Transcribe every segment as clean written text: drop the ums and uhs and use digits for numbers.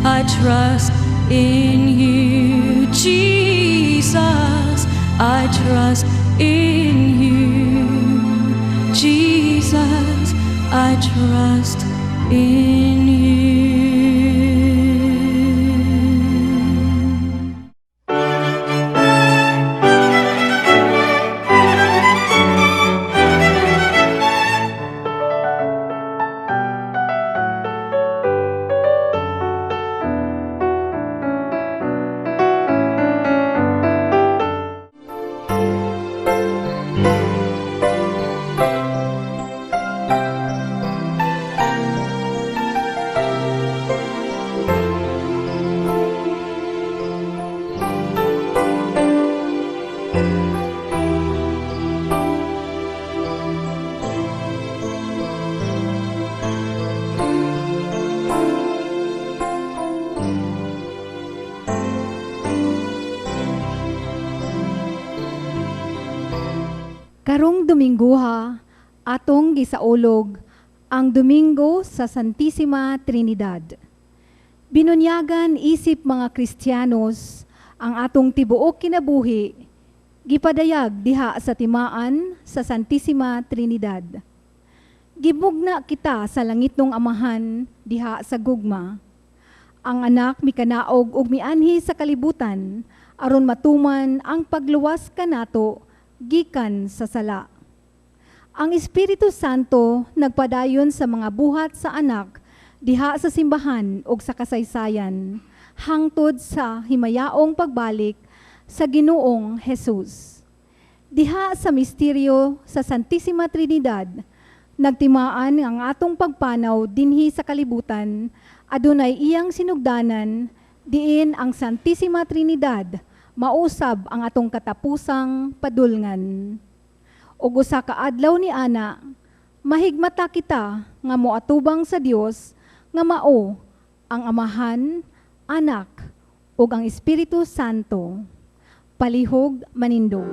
I trust in you. Jesus, I trust in you. Jesus, I trust in you. Karong Domingguha, atong gisaulog ang Domingo sa Santissima Trinidad. Binunyagan isip mga Kristiyanos ang atong tibuok kinabuhi, gipadayag diha sa timaan sa Santissima Trinidad. Gibugna kita sa langitnong Amahan diha sa gugma. Ang Anak mikanaog ug mianhi sa kalibutan aron matuman ang pagluwas kanato gikan sa sala. Ang Espiritu Santo nagpadayon sa mga buhat sa Anak diha sa simbahan ug sa kasaysayan hangtod sa himayaong pagbalik sa Ginoong Jesus. Diha sa misteryo sa Santissima Trinidad, nagtimaan ang atong pagpanaw dinhi sa kalibutan, adunay iyang sinugdanan, diin ang Santissima Trinidad mausab ang atong katapusang padulngan. Ug usa ka adlaw ni ana, mahigmata kita nga moatubang sa Dios nga mao ang Amahan, Anak ug ang Espiritu Santo. Palihog manindog.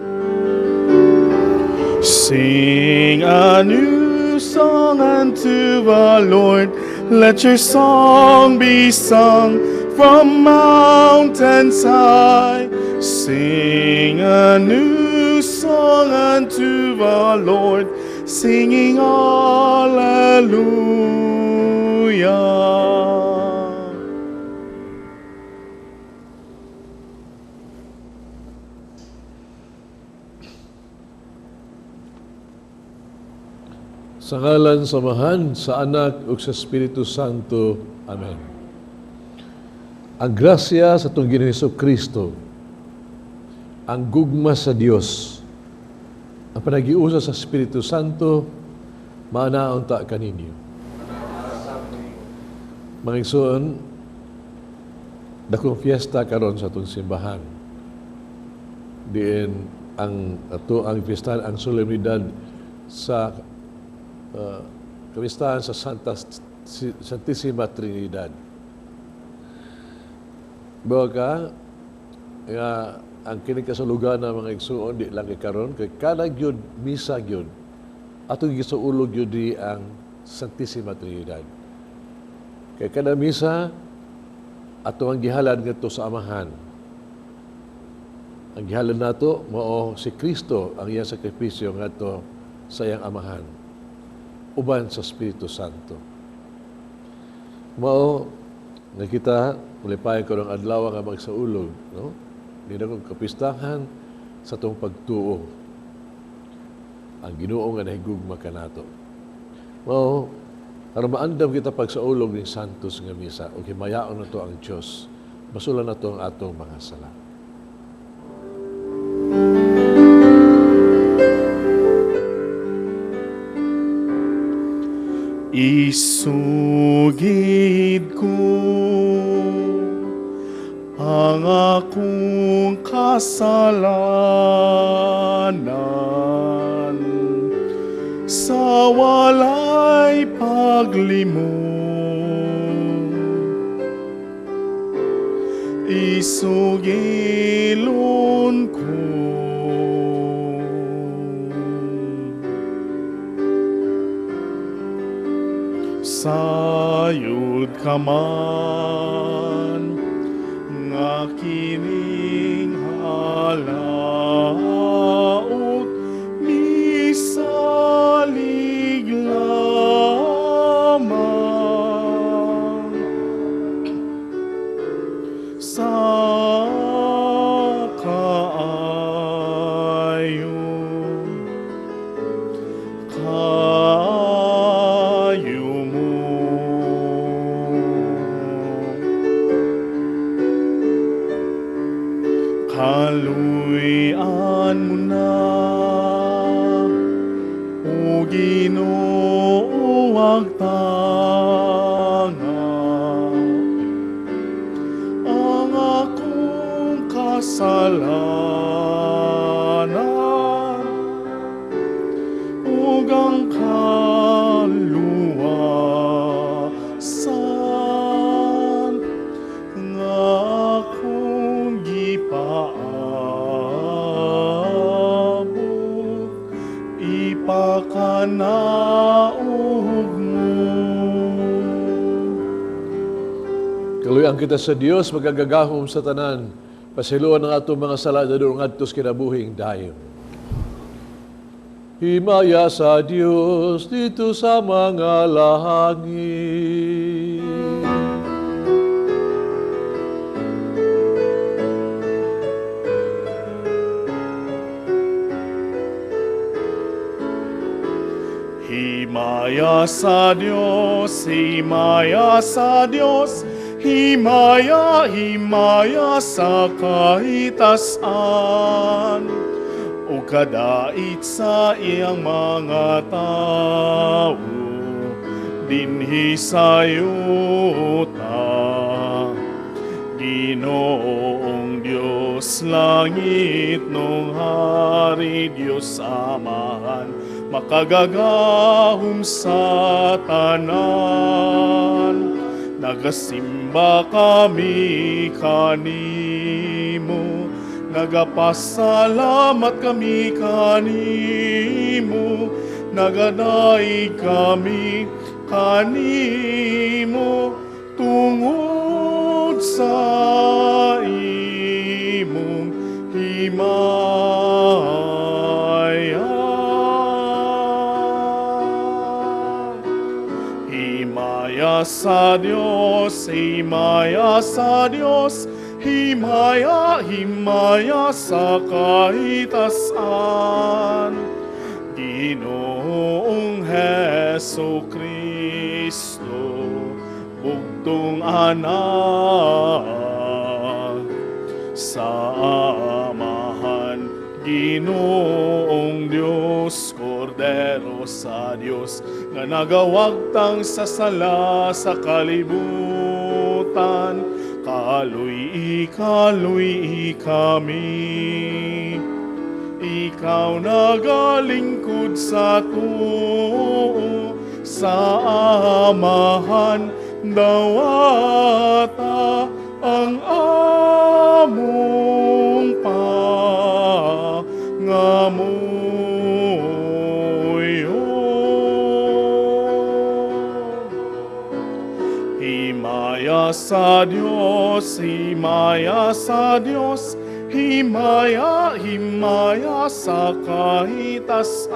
Sing a new song unto the Lord. Let your song be sung from mountains high. Sing a new song unto the Lord, singing Alleluia. Sa ngalan sa Amahan, sa Anak, ug sa Espiritu Santo. Amen. Ang grasya sa atong Ginoong Hesus Kristo, ang gugma sa Dios, ang panagiusa sa Espiritu Santo, maanaon ta kaninyo. Mga igsoon, dakong fiesta karon sa atong simbahan. Diin ang ato ang fiesta, ang solemnidad sa kapistahan sa Santissima Trinidad. Baga nga ang kini kasulugan ng mga igsuon di lang kay karon, kay kada gyud misa gyud atong gisuulog gyud di ang Santissima Trinidad. Kay kada misa ato ang gihalad ngadto sa Amahan. Ang gihalad nato mao si Kristo, ang iyang sakripisyo ngadto sa iyang Amahan uban sa Espiritu Santo. Mao nga kita mulipayan karong adlaw nga magsaulog, no? Di na kong kapistahan sa atong pagtuo. Ang Ginoo nga nahigugma kanato. Mao aron maandam kita pagsaulog ning Santos nga misa ug himayaon nato ang Dios. Masulan nato ang atong mga sala. Isugid ko ang akong kasalanan sa walay paglimot. Isugilon ko Sayod ka man nga kining halaot misalig lamang sa kaayo kaayo mo. Kaluy-an mo na, O Ginoo, ang tanga, ang akong kasalanan ug ang kaluwasan nga akong gipaabot ipakanaog mo. Kaluy-an kita sa Dios makagagahom sa tanan. Pasayloan ang atong mga sala dadulong ngadto sa kinabuhing dayon. Himaya sa Dios didto sa mga langit. Himaya sa Dios, himaya sa Dios, himaya, himaya sa kahitasan ug kadait sa iyang mga tao dinhi sa yuta. Ginoong Diyos, langit nung hari, Diyos Amahan, makagagahom sa tanan. Nagasimba kami kanimo, nagapasalamat kami kanimo, nagadaig kami kanimo, tungod sa imong himaya. Himaya sa Dios, himaya sa Dios, himaya, himaya sa kahitasan. Ginoong Hesu Kristo, bugtong anak sa Amahan, Ginoong Diyos, Kordero sa Diyos, nga nagawagtang sa sala sa kalibutan, kaluy-i, kaluy-i kami. Ikaw nagalingkod sa tuo, sa Amahan, dawata ang among pangamuyo. Himaya sa Diyos, himaya sa Diyos, himaya, himaya sa kahitasan.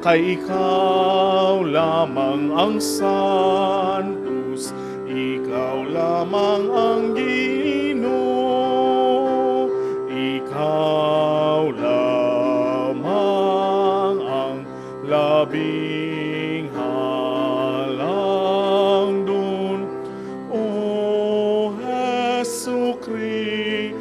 Kay ikaw lamang ang Santos, ikaw lamang ang Ginoo, ikaw lamang ang labing halangdon. O Hesu Kristo,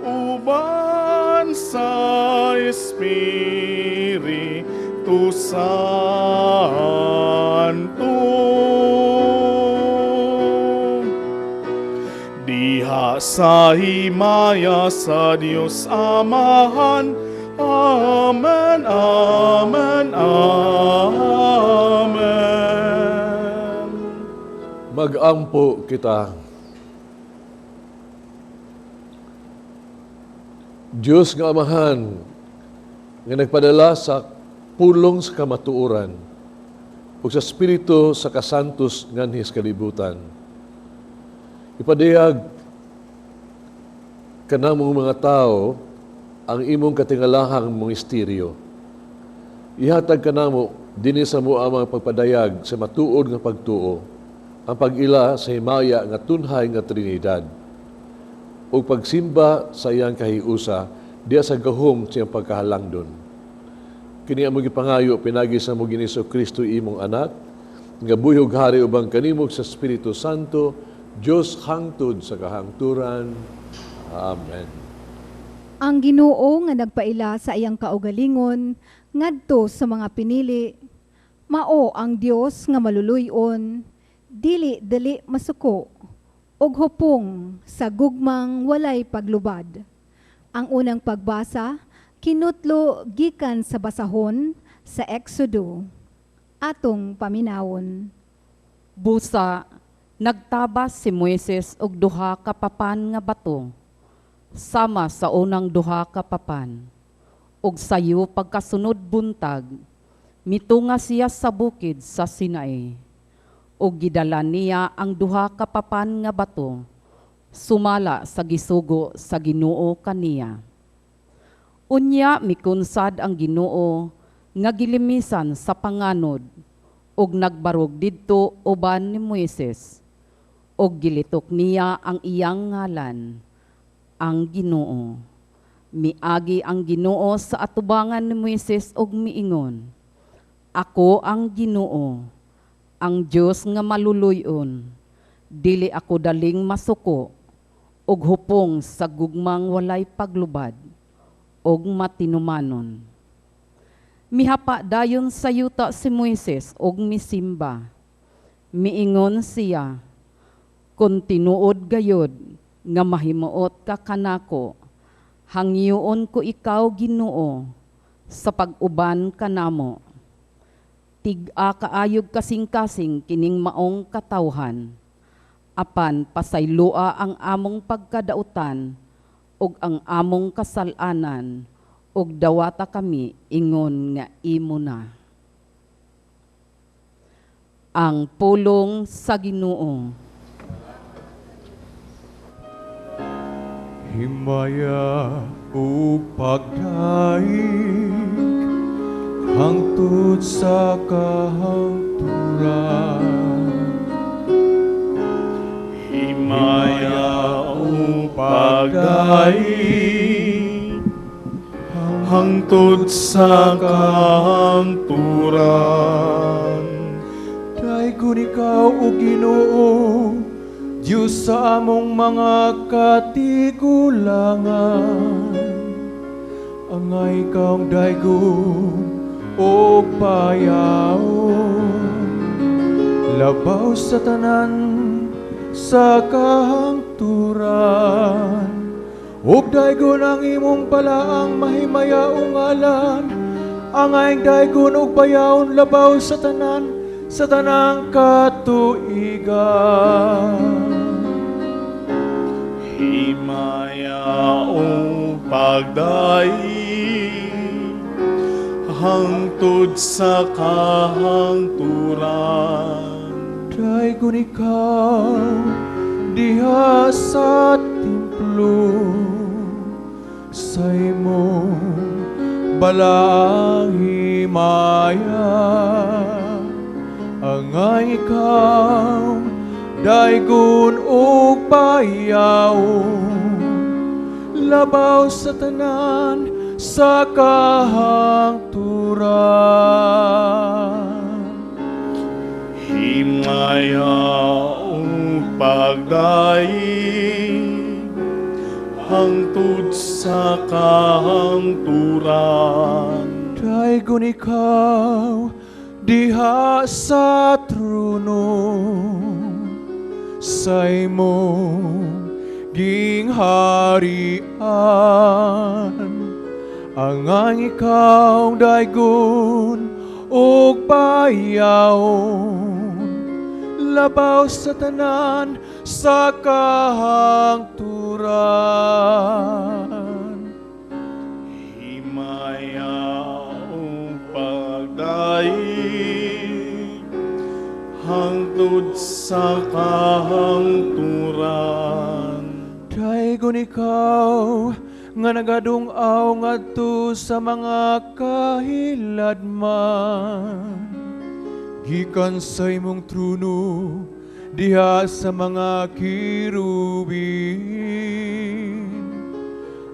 uban sa Espiritu Santo. Diha sa himaya sa Dios Amahan. Amen, Amen, Amen. Magampo kita. Diyos nga Amahan, nga nagpadala sa pulong sa kamatuoran ug sa Espiritu sa kasantos nganhi sa kalibutan. Ipadayag kanamong mga tao ang imong katingalahang misteryo. Ihatag kanamo dinhi sa amo ang mga pagpadayag sa matuod nga pagtuo, ang pag-ila sa himaya nga tunhay nga Trinidad ug pagsimba sa iyang kahiusa diha sa gahom sa iyang pagkahalangdon. Kini among gipangayo pinagi sa among Ginoong Kristo, imong anak, nga buhi ug hari uban kanimo sa Espiritu Santo, Dios hangtod sa kahangturan. Amen. Ang Ginoo nga nagpaila sa iyang kaugalingon ngadto sa mga pinili, mao ang Dios nga maluluy-on, dili dali masuko, ug hupong sa gugmang walay paglubad. Ang unang pagbasa kinutlo gikan sa basahon sa Exodo. Atong paminawon. Busa, nagtabas si Moises og duha ka papan nga bato, sama sa unang duha ka papan. Ug sayo pagkasunod buntag, mitunga siya sa bukid sa Sinai. Ug gidala niya ang duha ka papan nga bato, sumala sa gisugo sa Ginoo kaniya. Unya mikunsad ang Ginoo nga gilimisan sa panganod ug nagbarog didto uban ni Moises, ug gilitok niya ang iyang ngalan, ang Ginoo. Miagi ang Ginoo sa atubangan ni Moises ug miingon, "Ako ang Ginoo, ang Dios nga maluluy-on. Dili ako daling masuko ug hupong sa gugmang walay paglubad ug matinumanon." Mihapa dayon sa yuta si Moises ug misimba. Miingon siya, "Kung tinuod gayod nga mahimuot ka kanako, hangyoon ko ikaw, Ginoo, sa pag-uban kanamo. Tig-a kaayog kasing-kasing kining maong katawhan. Apan pasayloa ang among pagkadautan ug ang among kasal-anan ug dawata kami ingon nga imo na." Ang pulong sa Ginoo. Himaya ug pagdaig hangtod sa kahangturan. Himaya ug pagdaig hangtod sa kahangturan. Daygon ikaw, o Ginoo, Diyos sa among mga katigulangan. Angay kang daygon ug payawon labaw sa tanan sa kahangturan. Ug daygon ang imong balaang mahimayaong ngalan. Angay daygon ug payawon labaw sa tanan sa tanang katuigan. Himaya ug pagdaig hangtod sa kahangturan. Daygon ikaw diha sa templo sa imong balaang himaya. Angay ikaw daygon ug payawon labaw sa tanan sa kahangturan. Himaya ug pagdaig hangtod sa kahangturan. Daygon ikaw diha sa trono sa imong gingharian. Angay ikaw daygon ug payawon labaw sa tanan sa kahangturan. sa kahangturan. Daygon ikaw nga nagadung-aw ngadto sa mga kahiladman, gikan sa imong trono diha sa mga kirubin,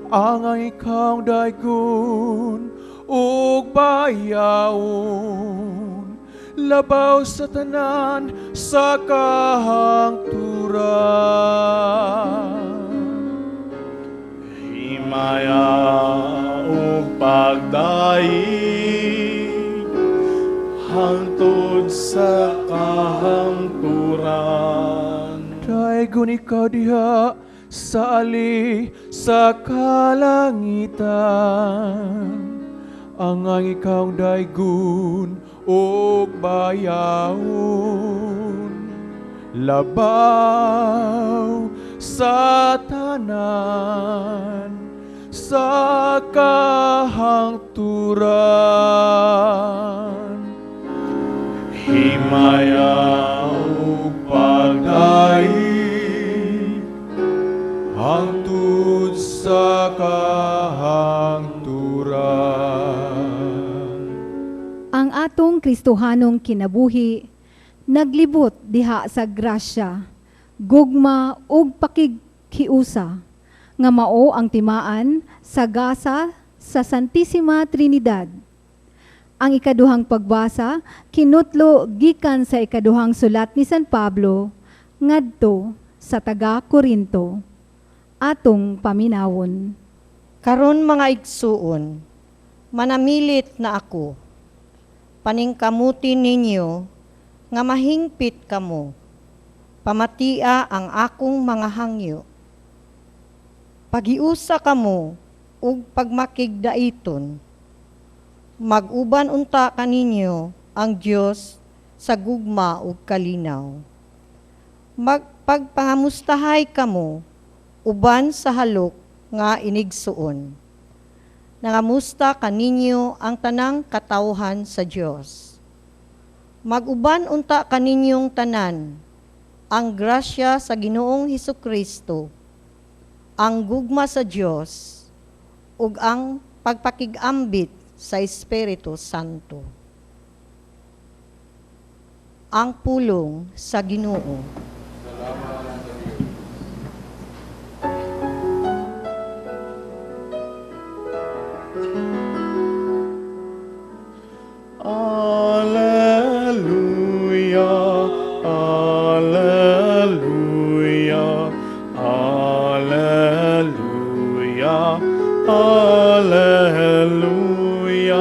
ang ikaw daygon ug bayawon labaw sa tanan sa kahangturan. Himaya ug pagdaig hangtod sa kahangturan. Daygon ikaw diha sa ali sa kalangitan, ang ikaw daygon ug bayawon labaw sa tanan sa kahangturan. Himaya ug pagdaig hangtod sa kahangturan. Ang atong Kristohanong kinabuhi naglibot diha sa grasya, gugma ug pakigkiusa nga mao ang timaan sa gasa sa Santissima Trinidad. Ang ikaduhang pagbasa kinutlo gikan sa ikaduhang sulat ni San Pablo ngadto sa taga Korinto. Atong paminawon. Karon mga igsuon, manamilit na ako. Paningkamuti ninyo nga mahingpit kamo. Pamatia ang akong mga hangyo. Pagiusa kamo ug pagmakigdaiton. Mag-uban unta kaninyo ang Dios sa gugma ug kalinaw. Magpagpangamustahay kamo uban sa halok nga inigsuon. Nangamusta kaninyo ang tanang katawhan sa Dios. Mag-uban unta kaninyong tanan ang grasya sa Ginoong Hesukristo, ang gugma sa Dios, ug ang pagpakigambit sa Espiritu Santo. Ang pulong sa Ginoo. Alleluia, Alleluia, Alleluia, Alleluia,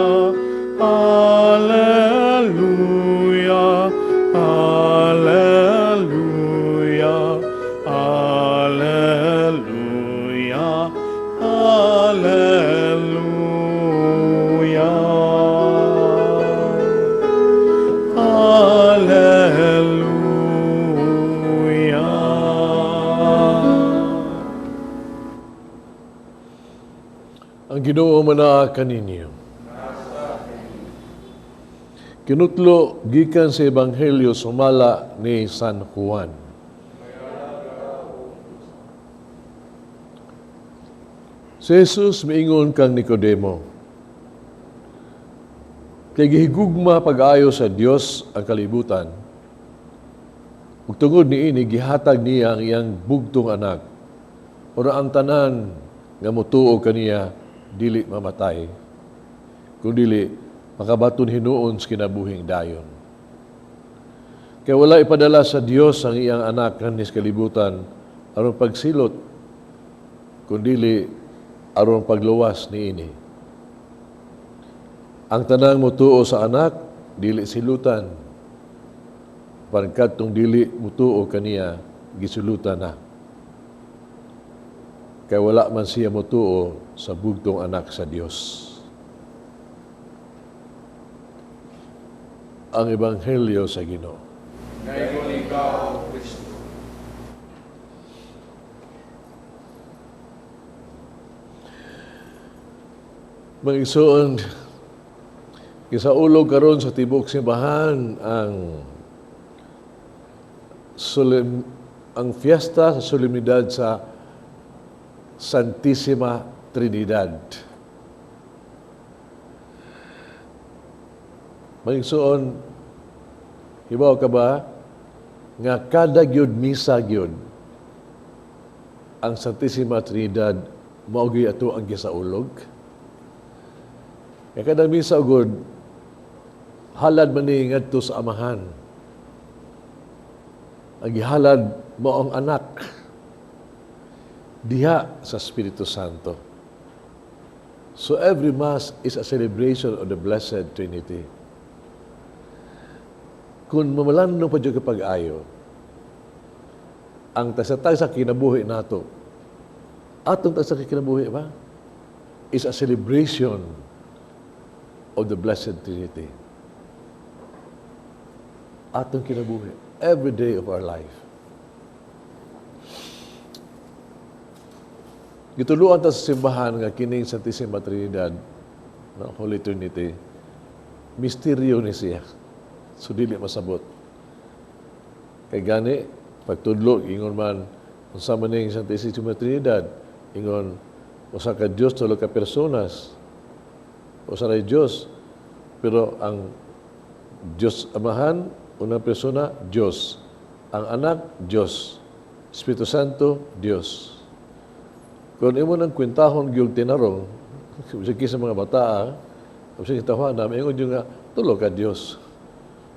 Alleluia, Alleluia, Alleluia, Alleluia. Alleluia. Ang Ginoo manaa kaninyo. Kinutlo gikan sa Ebanghelyo sumala ni San Juan. Si Jesus miingon kang Nicodemo, kay gihigugma pag-ayo sa Dios ang kalibutan, ug tungod niini gihatag niya ang iyang bugtong anak, ora ang tanan nga motuo kaniya dili mamatay, kundili makabaton hinuon sa kinabuhing dayon. Kay wala ipadala sa Dios ang iyang anak nganhi sa kalibutan aron pagsilot, kundili aron pagluwas niini. Ang tanang motuo sa anak dili silutan, pagkat dili motuo kaniya gisulutan na. Kay wala man siya motuo sa bugtong anak sa Dios. Ang Ebanghelyo sa Ginoo. Dayon ikaw, Kristo. Mga igsoon, gisaulog karon sa tibuok simbahan ang ang fiesta sa solemnidad sa Santissima Trinidad. Mga, hibaw ka ba nga kada gyud misa gyud ang Santissima Trinidad mao gyud ato ang gisaulog? Kaya kada misa ugod, halad man ni ngadto sa Amahan. Ang gihalad mao ang Anak diha sa Espiritu Santo. So every Mass is a celebration of the Blessed Trinity. Kung mamalandong pa dyan kapag ayo, ang tagsa-tagsa kinabuhi nato, atong tagsa kinabuhi ba, is a celebration of the Blessed Trinity. Atong kinabuhi, every day of our life. Gituluan ta sa simbahan nga kining Santissima Trinidad, no, Holy Trinity, misteryo ni siya. So dili masabot. Kay gani, pagtudlo, ingon man, unsa man ning Santissima Trinidad, ingon, usa ka Dios, tulo ka personas, usa ra Dios, pero ang Dios Amahan, unang persona, Dios. Ang Anak, Dios. Espiritu Santo, Dios. Kung imo nang kwentahon gyud tinarong, sige sa mga bata, sige tawa na, ingon gyud nga, tulo ka Dios.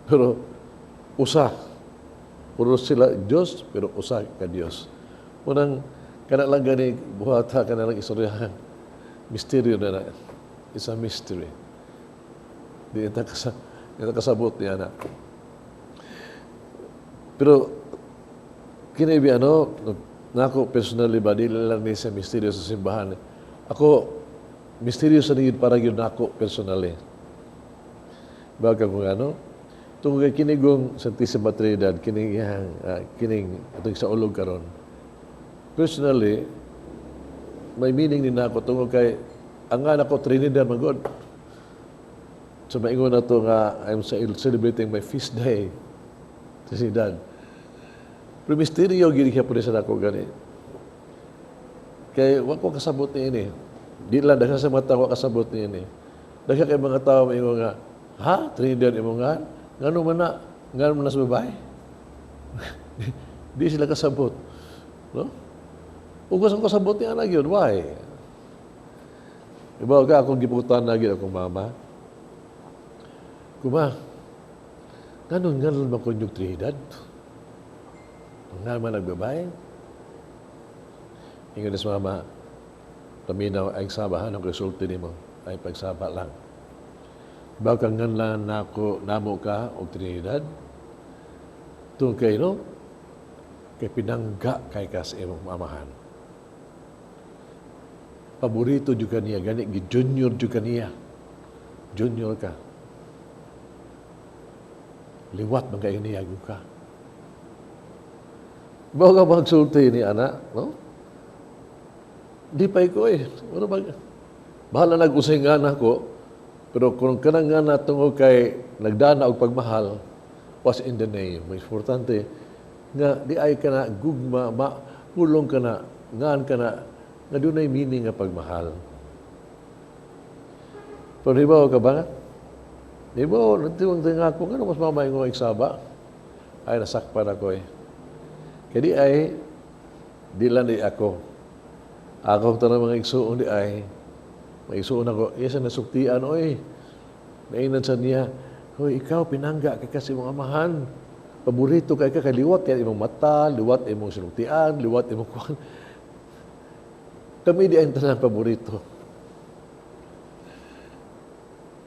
Pero usa. Puro sila Dios, pero usa ka Dios. Unang, kana lang gani, buhata, kana lang istoryahan. Misteryo na na. It's a mystery. Di ita kasabot niya na. Pero, kinibi ano, nako personally ba, di lang ni sa misteryo sa simbahan. Ako, misteryo sa niyud para yun nako personally. Baga kung ano, tungkol kay kinigong Santissima Trinidad, kining iyang, kining atong sa ulog karon. Personally, may meaning ni nako tungkol kay ang nga nako Trinidad man god. So maingon na to nga I'm celebrating my feast day. Trinidad. Pero misteryo gid siya pud sa nako gani. Kay wa ko kasabot niini. Di lang daghan sa mga tao wa kasabot niini. Daghan kay mga tao maingon nga, ha, Trinidad imo nga? Ngano man na? Ngano man na sa babae? Di sila kasabot. No? Ugos ang kasabot niya na yun. Why? Iba ka akong giputan na yun akong mama. Kuma, nganon man ko yung Trinidad? Ngano man nagbabae? Ingon sa mama, paminaw ay sabahan ang resulti nimo, ay pagsaba lang. Baga nga lang nako namo ka og Trinidad, tungkol kay no, kay pinangga kay ka sa imong amahan. Paborito jud ka niya, gani gi-junior jud ka niya. Junior ka. Liwat man kayo niya ka. Baga magsulti ni anak, no? Di pa ko eh. Ano ba? Bahala nag-usay nga nako. Pero kung kanang nga na tungod kay nagdana og pagmahal, was in the name. Mas importante, nga di ay ka na gugma, ma, pulong ka na, ngaan ka na, nga dunay meaning nga pagmahal. Pero hibaw ka ba? Hibaw, nagtiwang tinga ako, nga mas mamay nga iksaba? Ay, nasakpan ako eh. Kaya di ay, di lang di ako. Ako tanang mga igsuon di ay, maigsuon ako, iya sa nasuktian, oy. Nainan sa niya, hoy, ikaw, pinangga kay kasi mong amahan. Paborito kay ka, kay liwat kay imong mata, liwat imong sinuktian, liwat imong kuwan. Kami di ang tanang paborito.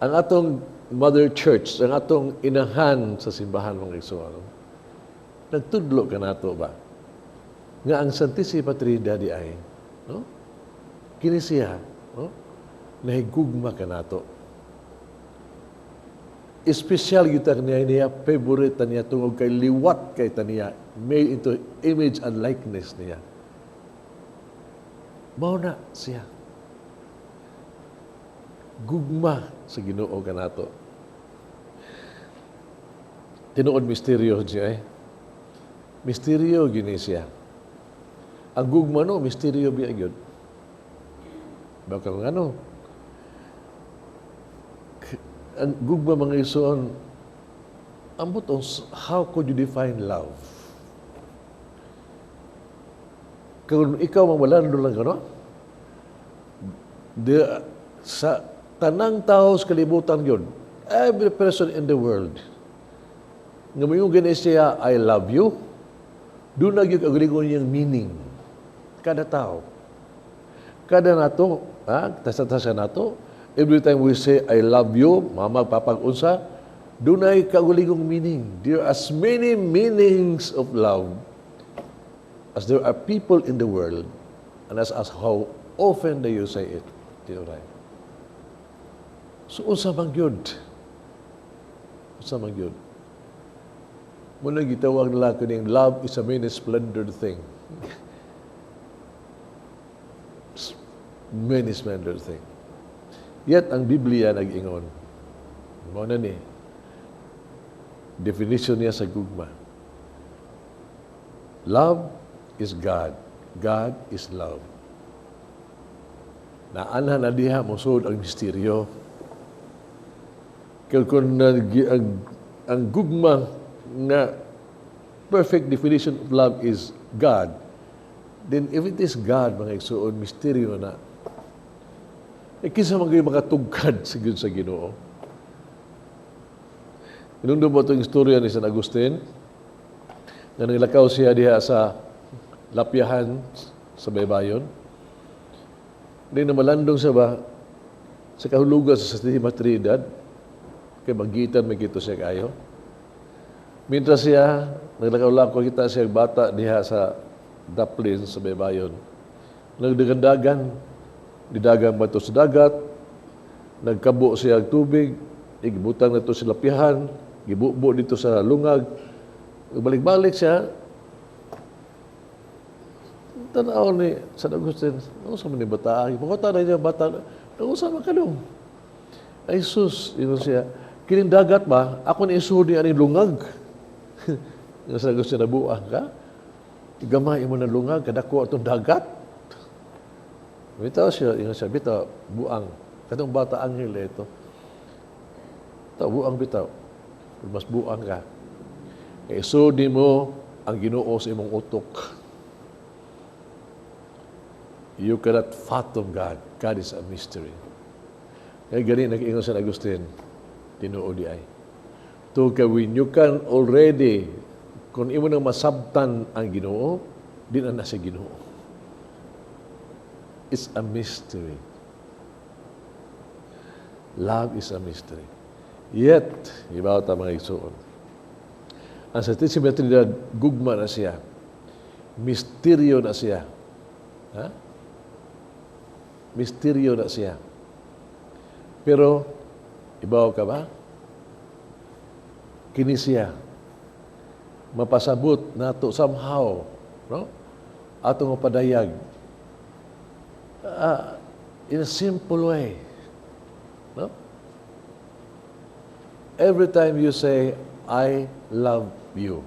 Ang atong Mother Church, ang atong inahan sa simbahan mga igsuon, nagtudlo ka nato ba? Nga ang Santissima Trinidad di ay, no? Kini siya, no? Nahigugma ka nato. Espesyal gyud ta niya, niya favorite ta niya tungod kay liwat kay ta niya, made into image and likeness niya. Mao na siya. Gugma sa Ginoo kanato. Tinuod misteryo siya eh. Misteryo gini siya. Ang gugma, no, misteryo biya gyud. Baka kung ano. Ang gugma, mga igsoon, ambot on how could you define love? Kung ikaw mamalando lang ka, no? Sa tanang tao sa kalibutan yun, every person in the world, nga moingon gani siya, "I love you," duna gyud kaugalingon niyang meaning. Kada tao. Kada nato, ha, tasa-tasa nato, every time we say, "I love you," mama, papag unsa, dunay kaugalingong meaning. There are as many meanings of love as there are people in the world, and as how often do you say it. Tinuray. So, unsa man gyud? Unsa man gyud? Muna gitawag nila kining love is a many splendored thing. Many splendored thing. Yet, ang Biblia nag-ingon, mao na ni, definition niya sa gugma. Love is God. God is love. Naanha na diha mosud ang misteryo. Kaya kung ang gugma nga perfect definition of love is God, then if it is God, mga igsuon, misteryo na. Eh, kinsa man kayo makatugkad sa sa Ginoo? Hinumdum mo itong istorya ni San Agustin, nga naglakaw siya diha sa lapyahan sa baybayon. Hindi na malandong siya ba sa kahulugan sa Santissima Trinidad, kay magitan may kito siya kayo. Mientras siya, naglakaw-lakaw, kita siya bata diha sa daplin sa baybayon. Nagdagandagan, didagang bato sa dagat, nagkabo siya og tubig, igibutang na to sa lapyahan, gibubo dito sa lungag, balik-balik siya. Tanaw ni San Agustin, ano sa man ni bata? Pagkota na niya bata, ano sa man kadong? Ay sus, ingon siya, kining dagat ba, ako ni isuod ni aning lungag. Nga San Agustin, nabuang ka? Gamay mo na lungag, kadako atong dagat. Bitaw siya, ingon siya, bitaw, buang. Katong bata anghel ito. Bitaw, buang bitaw. Mas buang ka. Kaya isuod mo ang Ginoo sa imong utok. You cannot fathom God. God is a mystery. Kaya gani nag-ingon San Agustin, tinuod di ay. To kay when you can already, kung imo nang masabtan ang Ginoo, di na na sa Ginoo. It's a mystery. Love is a mystery. Yet, ibaw ta, mga igsuon, ang Santissima Trinidad, gugma na siya. Misteryo na siya. Ha? Misteryo na siya. Pero, ibaw ka ba? Kini siya. Mapasabot nato somehow, no? Atong mapadayag. In a simple way. No? Every time you say, "I love you,"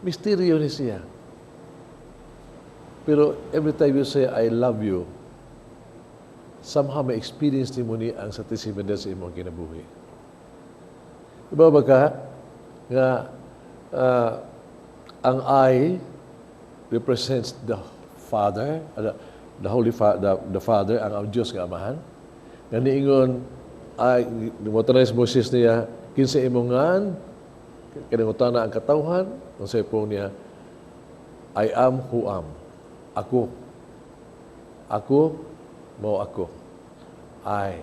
misteryo ni siya. Pero every time you say, "I love you," somehow may experience ni mo ni ang Santissima sa imong kinabuhi. Iba ba ka nga ang I represents the Father, the Holy the Father, ang Diyos nga Amahan. Nga niingon ay mo Moses niya, "Kinsa imong ngan?" Kanangutana ang katawhan, ang say po niya, "I am who am." Ako. Ako, mao ako. I.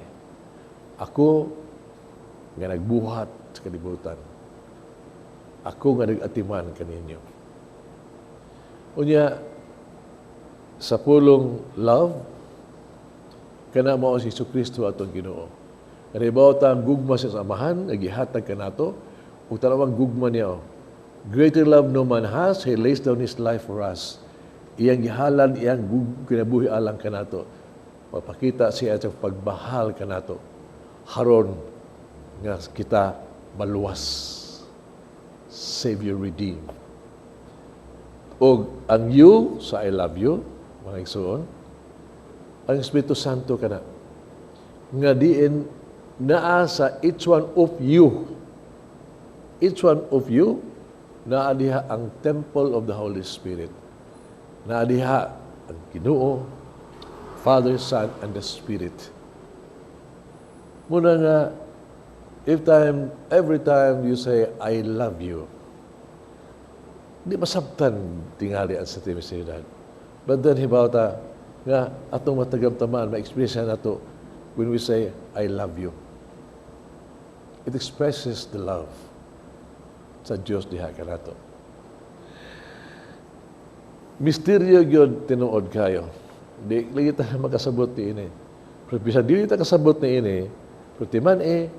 Ako nga nagbuhat sa kalibutan. Ako nga nag-atiman kaninyo. Unya, sa pulong love, kana mao si Kristo atong Ginoo. Kanibaw ta ang gugma sa Amahan, nagihatag kanato, ug tanawang gugma niya. Oh. Greater love no man has, He lays down His life for us. Iyang gihalan, iyang kinabuhi alang kanato. Mapakita siya sa pagbahal kanato. Haron nga kita maluwas Savior, Redeem. Og ang you sa "I love you," mga igsoon, ang Espiritu Santo kana nga diin naa sa each one of you. Each one of you, naa diha ang temple of the Holy Spirit. Naa diha ang Ginoo, Father, Son, and the Spirit. Muna nga, if time, every time you say, "I love you," di masabtan tingali ang Santissima Trinidad. But then, hibaw ta, nga atong matagamtaman, ma-experience nato when we say, "I love you." It expresses the love sa Diyos diha kanato. Misteryo gyud tinuod kayo. Di lagi ta makasabot ni ini. Pero bisan dili ta kasabot ni ini, pero timan eh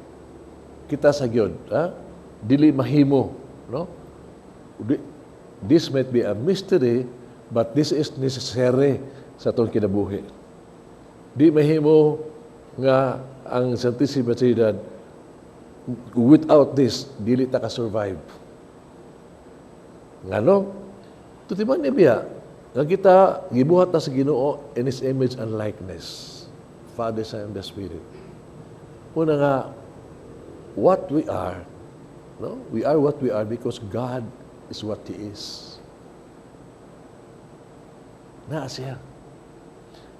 kita sa gyud, ha? Dili mahimo, no? This might be a mystery, but this is necessary sa atong kinabuhi. Di mahimo nga ang Santissima Trinidad, without this, dili ta ka-survive. Ngano? Tutiman ni biya, nga kita gibuhat ta sa Ginoo in His image and likeness. Father, Son, and the Spirit. Una nga, what we are, no? We are what we are because God is what He is. Naa siya.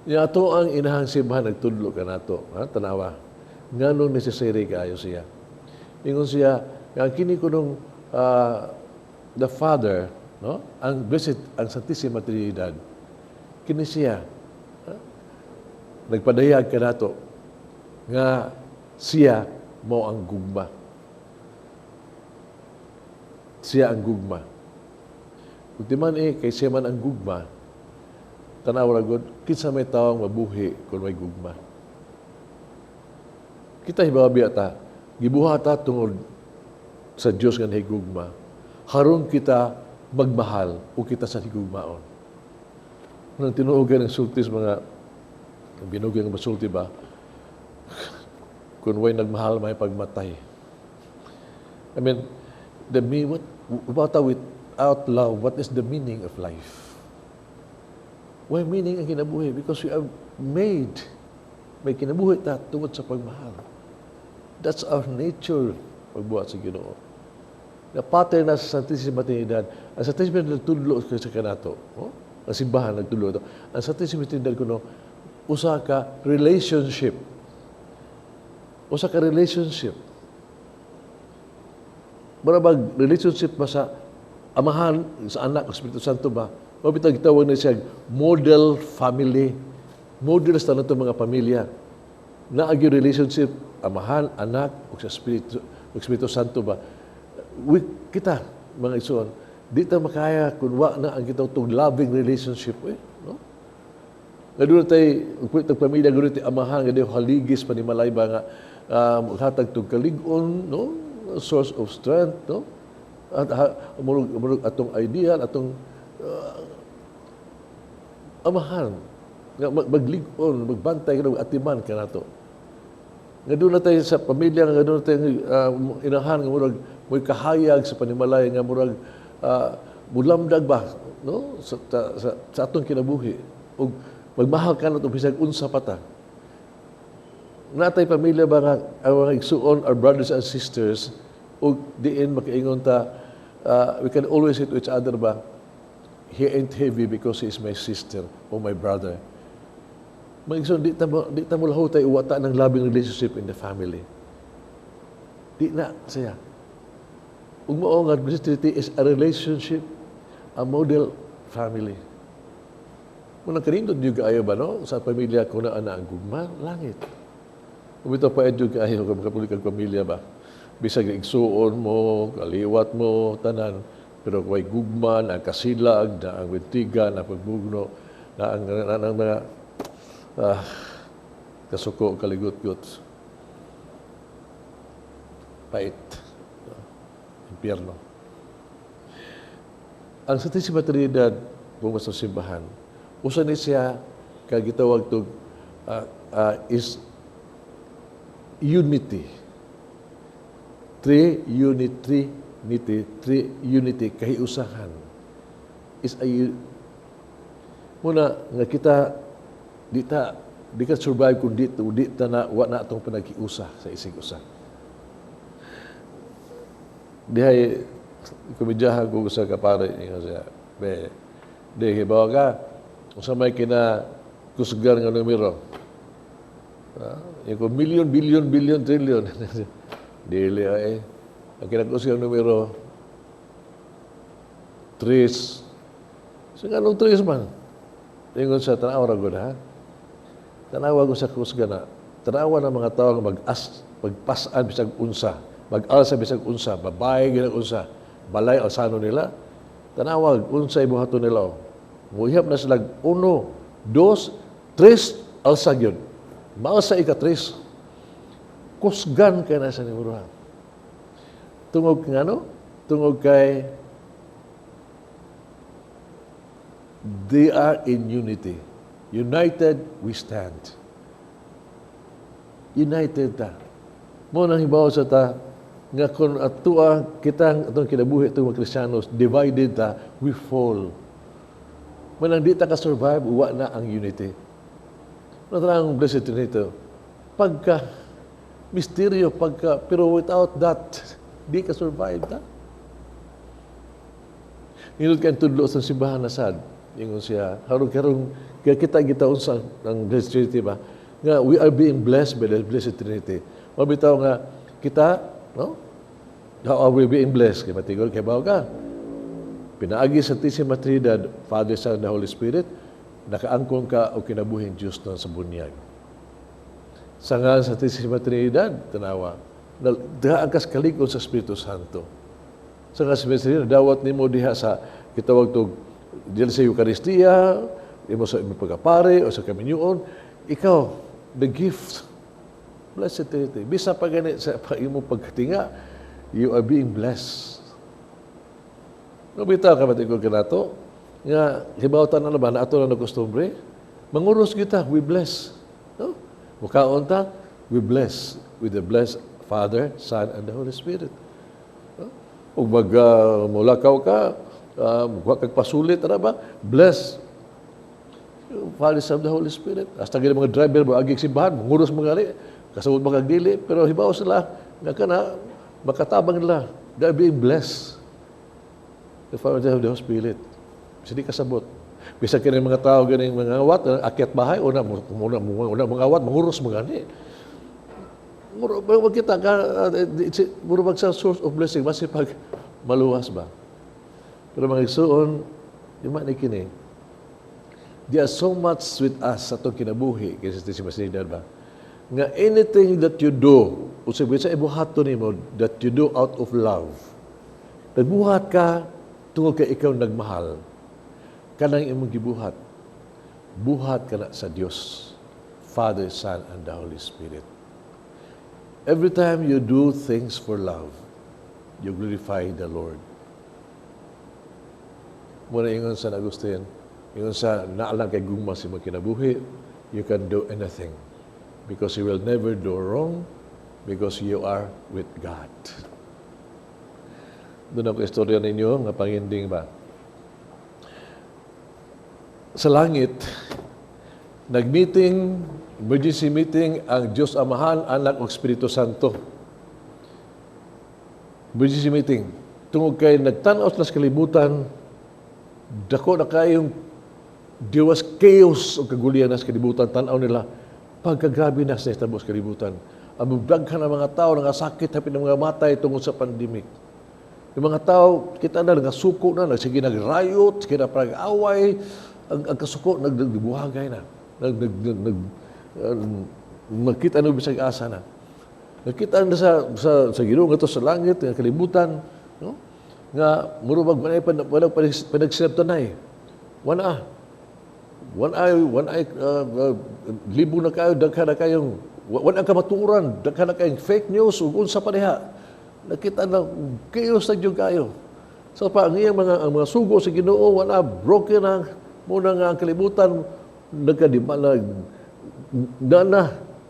Nya ato ang inahang simbahan nagtudlo kanato, ha? Tanawa. Nganong necessary kaayo siya. Ingon siya, nga kini kunong the Father, no? Ang Blessed, ang Santissima Trinidad, kini siya, ha? Nagpadayag kanato nga siya mo ang gugma. Siya ang gugma. Kung ti man eh, kay siya man ang gugma, tanaw ra gud, kinsa may tawong mabuhi kung may gugma? Kita hibaw biya ta, gibuhat ta tungod sa Dios nga nahigugma. Haron kita magmahal o kita sa higugmaon. Nang tinuogan ng sultis mga binugan nga masulti ba, kung way nagmahal, may pagmatay. I mean, the me what about without love, what is the meaning of life? Why meaning ang kinabuhi? Because we are made. May kinabuhi ta tungod sa pagmahal. That's our nature pagbuhat sa Ginoo. Na pattern na sa Santissima Trinidad. Ang Santissima Trinidad nagtudlo sa kanato. Oh? Ang simbahan nagtudlo ito. Ang Santissima Trinidad kuno usa ka relationship. Usa ka relationship. Mura bag relationship ba sa Amahan, sa Anak, sa Espiritu Santo ba? Mao bitaw'g gitawag na siya model family. Model sa tanan mga pamilya. Naagi relationship Amahan, Anak, ug sa Espiritu, ug Espiritu Santo ba? We, kita, mga igsoon, di ta makaya kung wa na ang kitang tong loving relationship eh, no? Nga doon tay, kung itong pamilya, doon tay amahan, nga di haligis panimalay ba nga, hatag tong kalig-on, no? Source of strength, no? At ha, murag, murag atong ideal, atong amahan, nga maglig-on, magbantay ka, atiman ka nato. Nga doon na tayo sa pamilya, nga doon na tayo inahan, nga murag mo'y kahayag sa panimalay, nga murag mulamdag ba, no? Sa atong kinabuhi. Ug magmahal ka nato bisag unsa pa ta. Natay pamilya ba nga ang mga igsuon, our brothers and sisters, ug diin makaingon ta, we can always say to each other ba, "He ain't heavy because he is my sister or my brother." Mga igsoon, di ta mo lahutay uwata ng loving relationship in the family. Di na siya. Ug mao nga Blessed Trinity is a relationship, a model family. Muna kanindot jud kaayo ba, no? Sa pamilya ko na ana ang gugma, langit. Kung ito pa jud kaayo kung makapuli kag pamilya ba. Bisag igsuon mo, kaliwat mo, tanan, pero kung may gugma, na ang kasilag, na ang wentiga, na ang pagbugno, na ang mga kasuko, kaligut-gut. Pait. Impyerno. Ang Santissima Trinidad, kung sa simbahan, usa ni siya kag gitawag tog is unity. Three, unity, Nity, three unity, kahiusahan. Is a muna nga kita di ta di ka survive kung di ta na wa na atong panaghiusa sa isig usa. Dihay komedyahan ko sa kapare ingon siya. Be, di hibaw ka unsa may kina kusgan nga numero. Yung ko million, billion, billion, trillion. Dili ay. Ang kinakusgan numero, tres. So nganong tres man? Ingon sa tanawa ra gud ha. Tanawa ko sa kusgan na. Tanawa ng mga tao nga mag-as, magpas-an bisag unsa, mag-alsa bisag unsa, babae ginag unsa, balay alsano nila. Tanawa unsa ibuhaton nila. Muihap na sila uno, dos, tres, alsa gyud. Maalsa ika tres. Kusgan kay na sa numero. Tungod ngano? Tungod kay they are in unity. United we stand. United ta. Mo nang hibaw sa ta nga kung atua kita atong kinabuhi itong mga Kristiyanos, divided ta, we fall. Manang di ta ka-survive, uwa na ang unity. Ano ang Blessed Trinity? Pagka misteryo, pagka, pero without that, di ka survive ta. Nindot kay tudlo sa simbahan na sad. Ingon siya, harong karong kaya kita kita unsa ang Blessed Trinity ba? Nga we are being blessed by the Blessed Trinity. Mabitaw nga kita, no? How are we being blessed? Kay matigol kay bawo ka. Pinaagi sa Santissima Trinidad, Father, Son, and the Holy Spirit, nakaangkon ka o kinabuhing Diyos nun sa bunyag. Sa nga sa Santissima Trinidad, tanawa, daan kas kalikon sa Espiritu Santo. Sa nga sa Espiritu Trinidad, dawat nimo diha sa kitawag tog diyan sa Eucharistia, imo sa imong pagkapare o sa kaminyuon, ikaw, the gift, Blessed Trinity. Bisa pa gani sa imong pagkatinga, you are being blessed. No bitaw ka matigol kanato, nga hibawtan na ba na ato na kostumbre, manguros kita, we bless. No? Mukaon ta, we bless with the blessed Father, Son, and the Holy Spirit. No? Ug mag mulakaw ka, mukuha kag pasulit, ano ba? Bless. Father, Son, the Holy Spirit. Hasta gani mga driver mo agig simbahan, manguros mga ali, kasabot mga dili, pero hibaw sila, nga kana, makatabang nila. They are being blessed. The Father, the Holy Spirit. Bisa di kasabot. Bisa kini mga tao ganing mga awat, akyat bahay, una, una, una, mga awat, manguros mga ni. Muro, wag kita ka, muro mag sa source of blessing, masipag maluwas ba? Pero mga igsuon, di man ni kini, there are so much with us sa itong kinabuhi, kaysa si Masinidad ba? Nga anything that you do, usab sa ibuhaton nimo that you do out of love, nagbuhat ka tungod kay ikaw nagmahal, kanang imong gibuhat, buhat ka na sa Dios, Father, Son, and the Holy Spirit. Every time you do things for love, you glorify the Lord. Muna ingon sa Agustin, ingon sa naalang kay gugma sa imong kinabuhi, you can do anything because you will never do wrong because you are with God. Doon ako istorya ninyo nga panginding ba. Sa langit, nag-meeting, emergency meeting ang Diyos Amahan, Anak ug Espiritu Santo. Emergency meeting. Tungod kay nagtan-aw sila sa kalibutan, dako na kayong there was chaos o kagulian na sa kalibutan, tan-aw nila, pagkagrabe na sa nahitabo sa kalibutan. Ang daghan ng mga tao nangasakit, hapit ng mga matay tungod sa pandemic. Yung mga tao, kita na, nagasuko na, sige nag-riot, sige na pag-away, ang kasuko, nagbuhagay na. Nagkita na bisag asa na. Nakita na sa Ginoo nga to sa langit, nga kalibutan, no? Nga murag wala pa wala pa panagsinabtanay. Wala. One eye, libo na kayo, daghan na kayong, wala ang kamaturan, daghan na kayong fake news, ug unsa pa diha. Nakita na, chaos na jud kayo. So pa, ang iyang mga, ang mga sugo sa Ginoo, wala, broken na, muna nga ang kalibutan, nagkadima na, na na,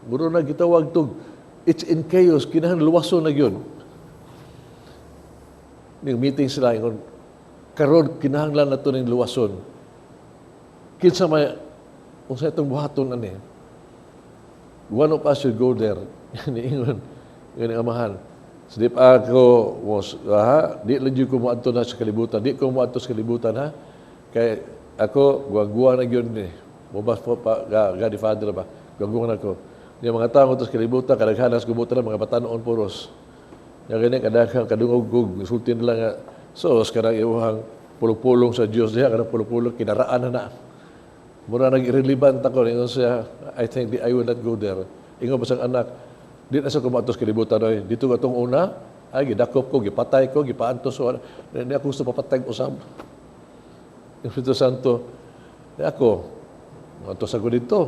muro na gitawag tog, it's in chaos, kinahanglan luwason na yun. Ning meeting sila, ingon, "Karon kinahanglan na to ning luwason. Kinsa may unsa itong buhaton ani? One of us should go there." Niingon ngani amahan. So, di pa ako was, ha, di lang jud ko moadto na sa kalibutan. Di ko moadto sa kalibutan, ha. Kay ako guwa na gyud ni. Mobas po pa ga, ga di father ba. Guwa na ko. Yung mga tao sa kalibutan, kadaghanan sa kalibutan, mga batanon puros. Nga gani kadaghan kadungog og sulti nila nga so kanang imuhang pulong-pulong sa Dios diha, kanang pulong-pulong kinaraan na na. Mura nag irrelevant ako. Ingon siya, "I think I will not go there." Ingon pa siyang anak, "Di na sa kumatos kalibutan oy. Dito ka tong una, ay gidakop ko, gipatay ko, gipaantos ko. Di ako gusto papatay usab." Yung Espiritu Santo, di ako, antos ako dito.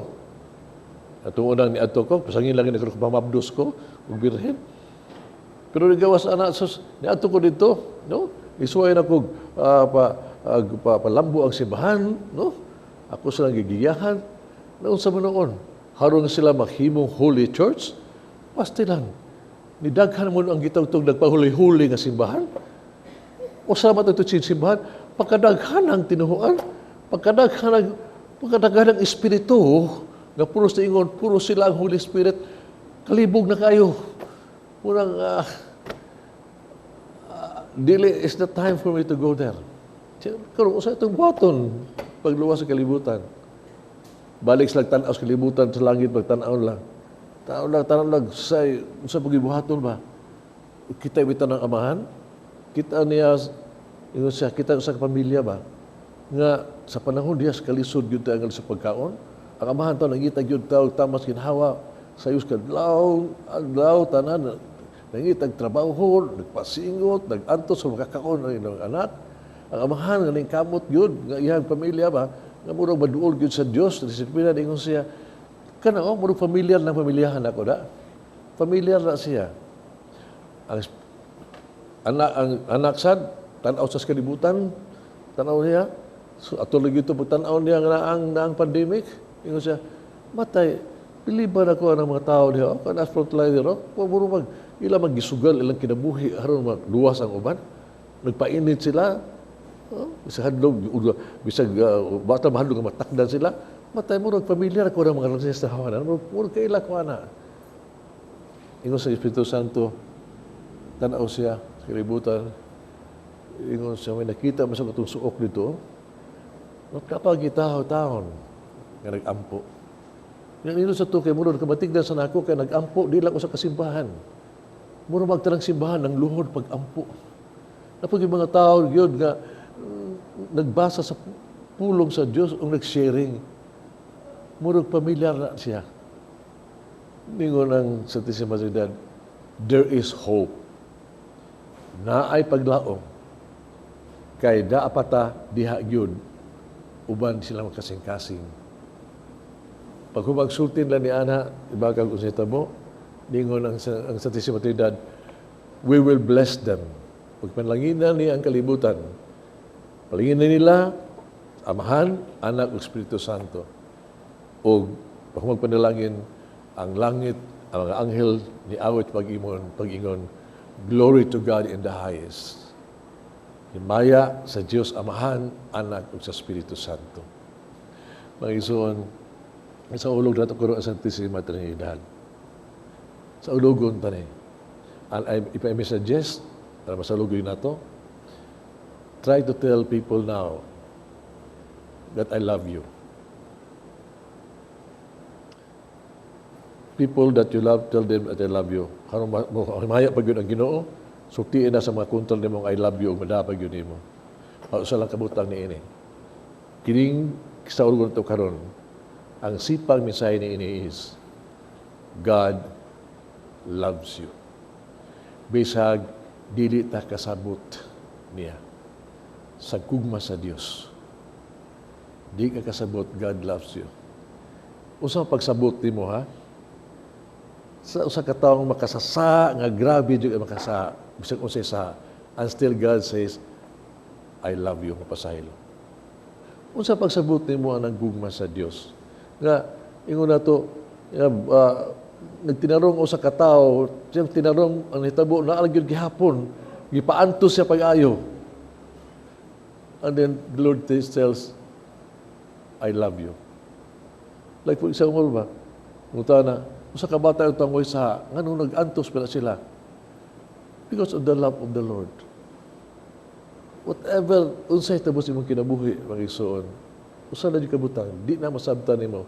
Atong unang ni ato ko, pasangin lang ni ko pamabdos ko, ug birhen. Pero nigawas ana sus, niadto ko dito, no? Isuway na ko pa palambo ang simbahan, no? Ako silang gigiyahan. Naunsa man noon? Haron sila maghimong holy church? Basta lang. Nidaghan mo ang gitawtog nagpahuli-huli nga simbahan. O sa ito simbahan, pagkadaghan ang tinuhuan, pagkadaghan ang espiritu, nga puro sa ingon, puro sila ang Holy Spirit, kalibog na kayo. Murang, dili, it's the time for me to go there. Karon, usa itong buhaton, pagluwas sa kalibutan. Balik sila tanaw sa kalibutan, sa langit, magtanaw lang. Tanaw lang, tanaw lang, sa pagibuhaton ba? Kita ibita ng amahan? Kita niya, ingon siya, kita sa pamilya ba? Nga sa panahon diya sa kalisod gyud ang sa pagkaon, ang amahan to nangita gyud tao tamas ginhawa sa kadlaw, adlaw tanan nangita trabaho, nagpasingot, nagantos sa makakaon ang ilang anak. Ang amahan nga ning kamot gyud nga iyang pamilya ba, nga murag maduol gyud sa Dios, disiplina. Ingon siya, kana oh, murag familiar ng pamilyahan ako da. Familiar na siya. Ang anak sad tan-aw sa kalibutan, tan-aw niya. So ato lagi ito pagtan-aw niya nga naang pandemic, ingon siya, "Matay, piliban ako ang mga tao diha, oh, kana frontliner, oh, puro mag ila maggisugal ilang kinabuhi aron magluwas ang uban. Nagpainit sila, oh, bisag hadlok, bisag bata mahadlok nga matakdan sila. Matay, murag familiar ako ng mga lansis na hawanan, murag kaila ko ana." Ingon sa Espiritu Santo, tanaw siya sa kalibutan. Ingon siya, may nakita mo sa katong suok dito. Kapag taon nga nag-ampo. Yang nilo sa to kay murag kamatigdan sa nako kay nag-ampo di lang ko sa kasimbahan. Murag magtanang simbahan ng luhod pag-ampo. Napag yung mga tao yun nga nagbasa sa pulong sa Dios ug nag-sharing. Murag pamilyar na siya. Ningon ang Santissima Trinidad, there is hope. Naay paglaom. Kay daapata diha gyud uban sila magkasing-kasing. Pag humagsultin lang ni Ana, ibagag unsita mo, ningon ang Santissima Trinidad, we will bless them. Pag panlanginan niya ang kalibutan, palanginan nila, Amahan, Anak, ug Espiritu Santo. O pag magpanalangin, ang langit, ang mga anghel ni awit pag-ingon, "Glory to God in the highest." Himaya sa Diyos Amahan, Anak, ug sa Espiritu Santo. Mga igsoon, sa ulog nato karon ang Santissima Trinidad. Sa ulogon tani. And if I may suggest, para masalugoy nato, try to tell people now that I love you. People that you love, tell them that I love you. Karon himaya pa gyud ang Ginoo, sultiin na sa mga kontra nimo I love you ug madapag gyud nimo. Usa lang kabutang niini. Kining sa ulogon nato karon, ang sipang mensahe niini is God loves you. Bisag dili ta kasabot niya sa gugma sa Dios. Di ka kasabot, God loves you. Unsa pagsabot nimo, ha? Sa usa ka tawo makasasa nga grabe jud ang makasa, bisag unsay sa, and still God says, "I love you," mapasaylo. Unsa pagsabot nimo ang gugma sa Dios? Nga ingon nato nga nagtinarong usa ka tawo, siyang tinarong ang hitabo na gyud gihapon. Gipaantos siya pag-ayo. And then the Lord tells, "I love you." Like for example ba, na, usa ka bata yung tangoy sa, nganong nag-antos pa na sila? Because of the love of the Lord. Whatever, unsay tabos imong kinabuhi, mga igsoon, usa na ka butang, di na masabtan nimo,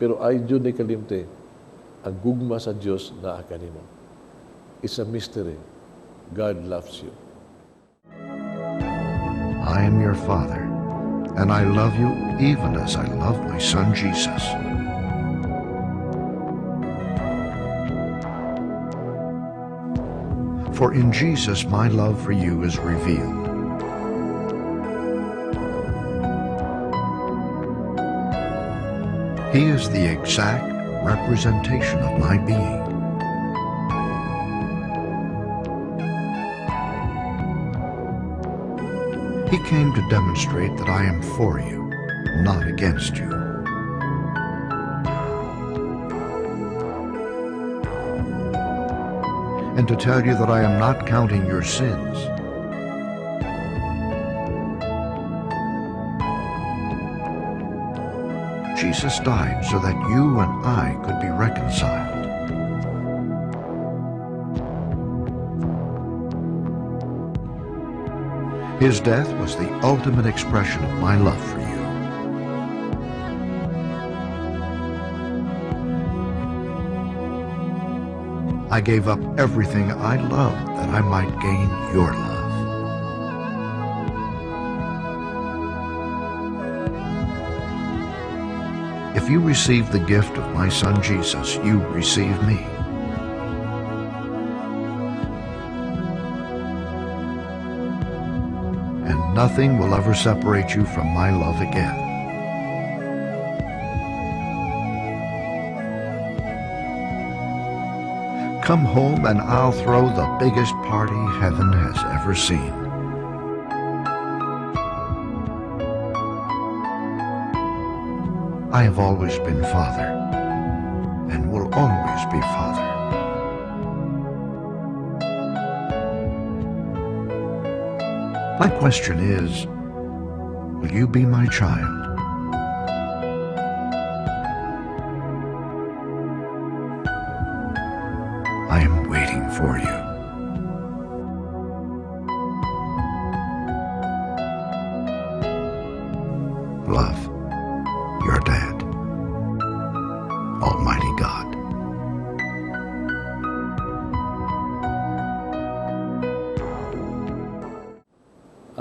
pero ay jud ni kalimte, ang gugma sa Dios naa kanimo. It's a mystery. God loves you. I am your Father, and I love you even as I love my Son Jesus. For in Jesus my love for you is revealed. He is the exact representation of my being. He came to demonstrate that I am for you, not against you. And to tell you that I am not counting your sins. Jesus died so that you and I could be reconciled. His death was the ultimate expression of my love for you. I gave up everything I loved that I might gain your love. If you receive the gift of my Son Jesus, you receive me. And nothing will ever separate you from my love again. Come home and I'll throw the biggest party heaven has ever seen. I have always been Father and will always be Father. My question is, will you be my child? I am waiting for you. Love, your dad, Almighty God.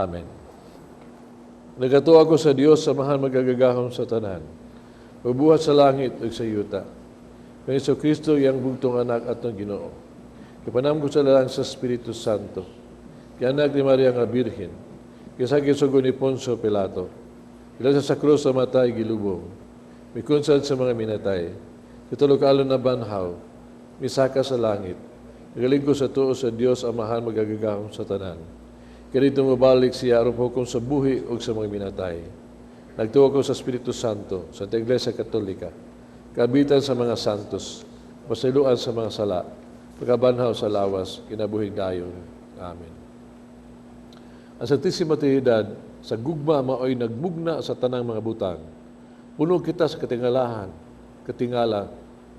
Amen. Nagatuo ako sa Dios, Amahan makagagahom sa tanan, magbuhat sa langit ug sa yuta. Kang Hesus Kristo, iyang bugtong anak atong Ginoo. Gipanamgo sa lalang sa Espiritu Santo. Gianak ni Maria nga Birhen. Gisakit sugo ni Poncio Pilato. Gilansa sa krus, namatay, gilubong. Mikunsad sa mga minatay. Katulo ka adlaw nabanhaw. Misaka sa langit. Nagalingkod sa tuo sa Dios Amahan makagagahom sa tanan. Kini mobalik siya aron hukom sa buhi ug sa mga minatay. Nagtuo ko sa Espiritu Santo, sa Iglesia Katolika, kaabitan sa mga santos, pasayloan sa mga sala, pagkabanhaw sa lawas, kinabuhing dayon. Amen. Ang Santissima Trinidad sa gugma maoy nagmugna sa tanang mga butang. Puno kita sa katingalahan, katingala,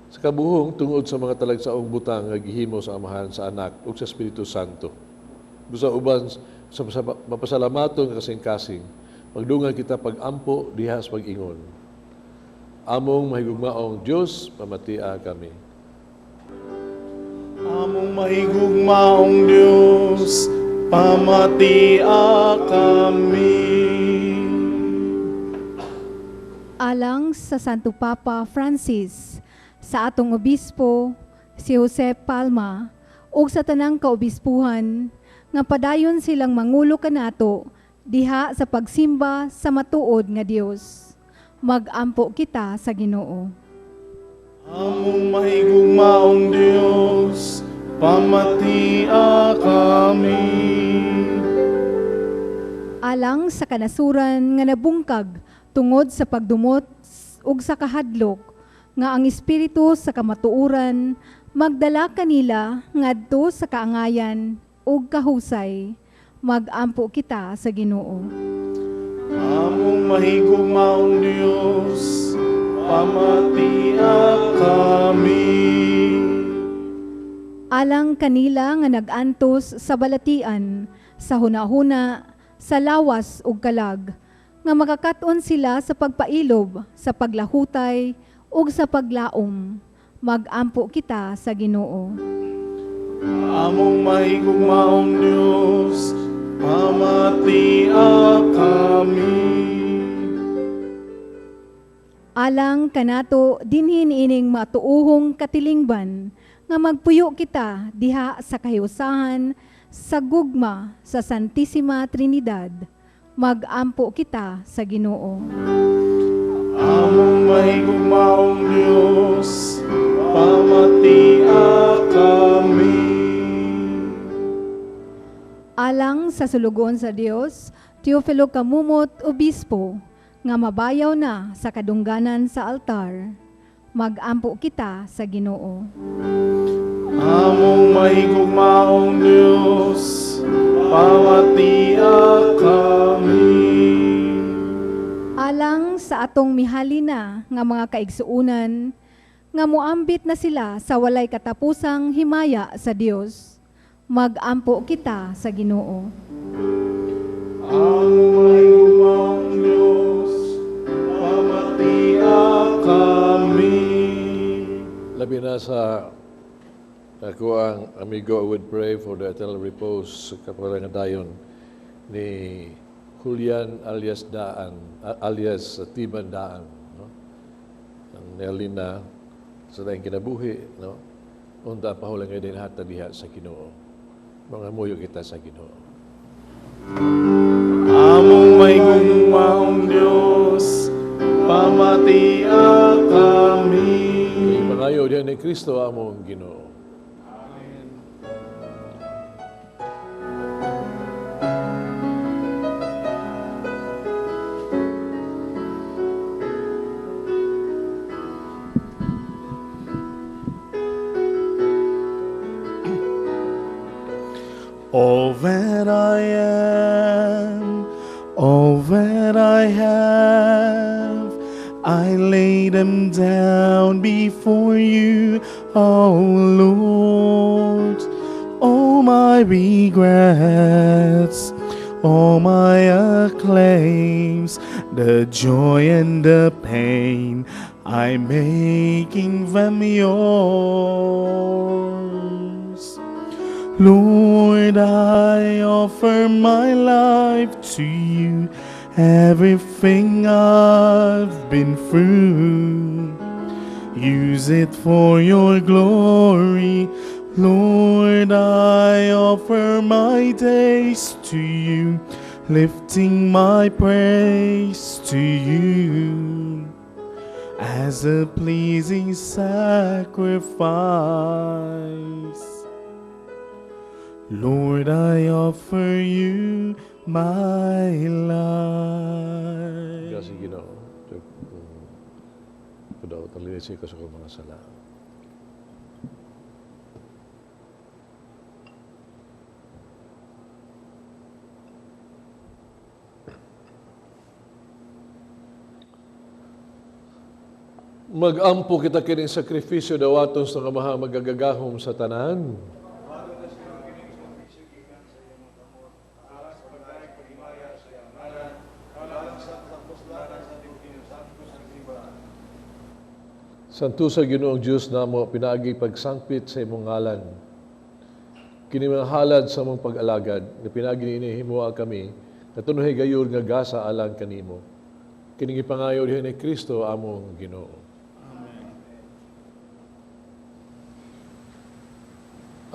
sa kabuhong tungod sa mga talagsaong butang nga gihimo sa Amahan, sa Anak ug sa Espiritu Santo. Busa uban sa mapasalamaton nga kasing-kasing, magdungan kita pag-ampo diha sa pag-ingon. Among mahigugmaong Dios, pamatia kami. Among mahigugmaong Dios, pamatia kami. Alang sa Santo Papa Francis, sa atong obispo, si Jose Palma, ug sa tanang kaobispuhan, nga padayon silang mangulo kanato diha sa pagsimba sa matuod nga Dios. Magampo kita sa Ginoo. Among mahigugmaong Dios, pamatia kami. Alang sa kanasuran nga nabungkag tungod sa pagdumot ug sa kahadlok nga ang espiritu sa kamatuoran magdala kanila ngadto sa kaangayan. ug kahusay. Magampo kita sa Ginoo. Among mahigugmaong Dios, pamatia kami. Alang kanila nga nag-antos sa balatian, sa hunahuna, sa lawas ug kalag, nga makakat-on sila sa pagpailob, sa paglahutay ug sa paglaom. Magampo kita sa Ginoo. Among mahigugmaong Dios, pamatia kami. Alang kanato dinhi niining matuohong katilingban nga magpuyo kita diha sa kahiusahan sa gugma sa Santissima Trinidad. Magampo kita sa Ginoo. Among mahigugmaong Dios, pamatia kami. Alang sa sulugoon sa Dios, Teofilo Camumot, Obispo, nga mabayaw na sa kadungganan sa altar. Magampo kita sa Ginoo. Among mahigugmaong Dios, pamatia kami. Alang sa atong mihalina nga mga kaigsuunan, nga muambit na sila sa walay katapusang himaya sa Dios. Magampo kita sa Ginoo. Among mahigugmaong Dios, pamatia kami. Labi na sa ako ang amigo, I would pray for the eternal repose sa kapala nga dayon ni Julian alias Daan, alias Tiban Daan, no? Ang nialin na sa daing kinabuhi, no? Unta pahulang nga din hatag diha sa Ginoo. Mga muyo kita sa Ginoo. Among mahigugmaong Dios, pamatia kami. Kay pangayo diha ni Kristo among Ginoo. All that I am, all that I have, I lay them down before you, oh Lord. All my regrets, all my acclaims, the joy and the pain, I'm making them yours. Lord, I offer my life to you, everything I've been through. Use it for your glory. Lord, I offer my days to you, lifting my praise to you as a pleasing sacrifice. Lord, I offer you my life. Kasi Ginoo, kudaw talilisi ko sa akong mga sala. Magampo kita kining sakripisyo dawaton sa Amaha magagagahom sa tanan. Santo sa Ginoong Dios namo pinaagi pagsangpit sa imong ngalan. Kini mga halad sa among pag-alagad nga pinaagi niini himoa kami katunoy gayud nga gasa alang kanimo. Kini gipangayo diha ni Kristo among Ginoo.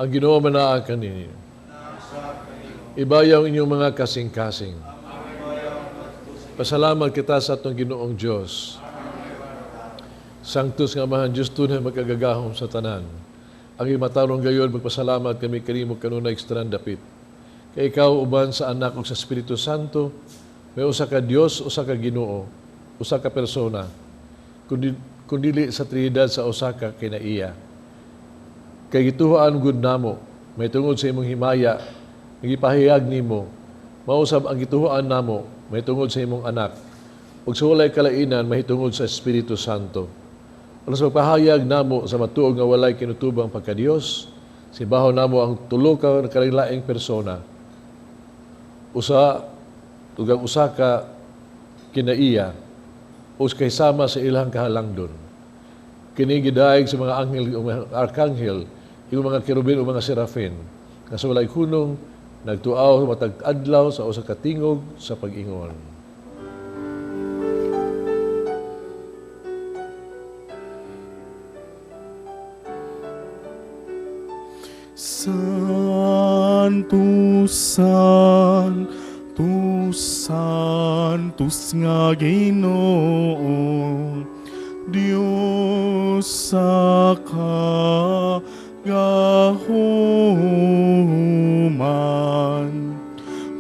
Ang Ginoo manaa kaninyo. Ibayaw ang inyong mga kasing-kasing. Pasalamat kita sa atong Ginoong Dios. Sanctus nga Amahan Dios tunay magkagagahom sa tanan. Ang imatarong gayon magpasalamat kami kanimo kanunay sa dapit. Kay ikaw uban sa Anak ug sa Espiritu Santo, may usa ka Dios, usa ka Ginoo, usa ka persona, kundili sa Trinidad sa usa ka kinaiya. Kay gituohan gud namo, may tungod sa imong himaya nga gipahayag nimo, mausab ang gituohan namo mahitungod sa imong anak, ug sa walay kalainan mahitungod sa Espiritu Santo. Aron sa pagpahayag namo sa matuod nga walay kinutubang pagkadiyos, simbahon namo ang tulo ka kalaing persona, usa ug ang usa ka kinaiya, o kahisama sa ilang kahalangdon. Kini gidayeg sa mga anghel o mga arkanghel, ing mga kerubin o mga serafin, nga sa walay hunong nagtuaw matag adlaw sa usa ka tingog sa pag-ingon. Santo, Santo, Santos nga Ginoo, Dios sa kagahuman,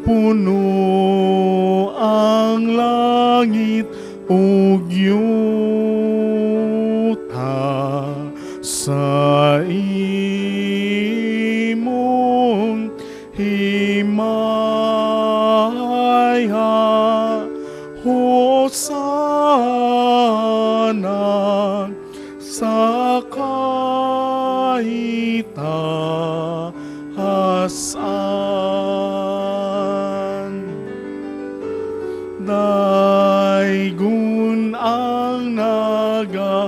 puno ang langit ug yuta sa imong himaya. Hosana sa kaitaasan. Daygon ang nagaanhi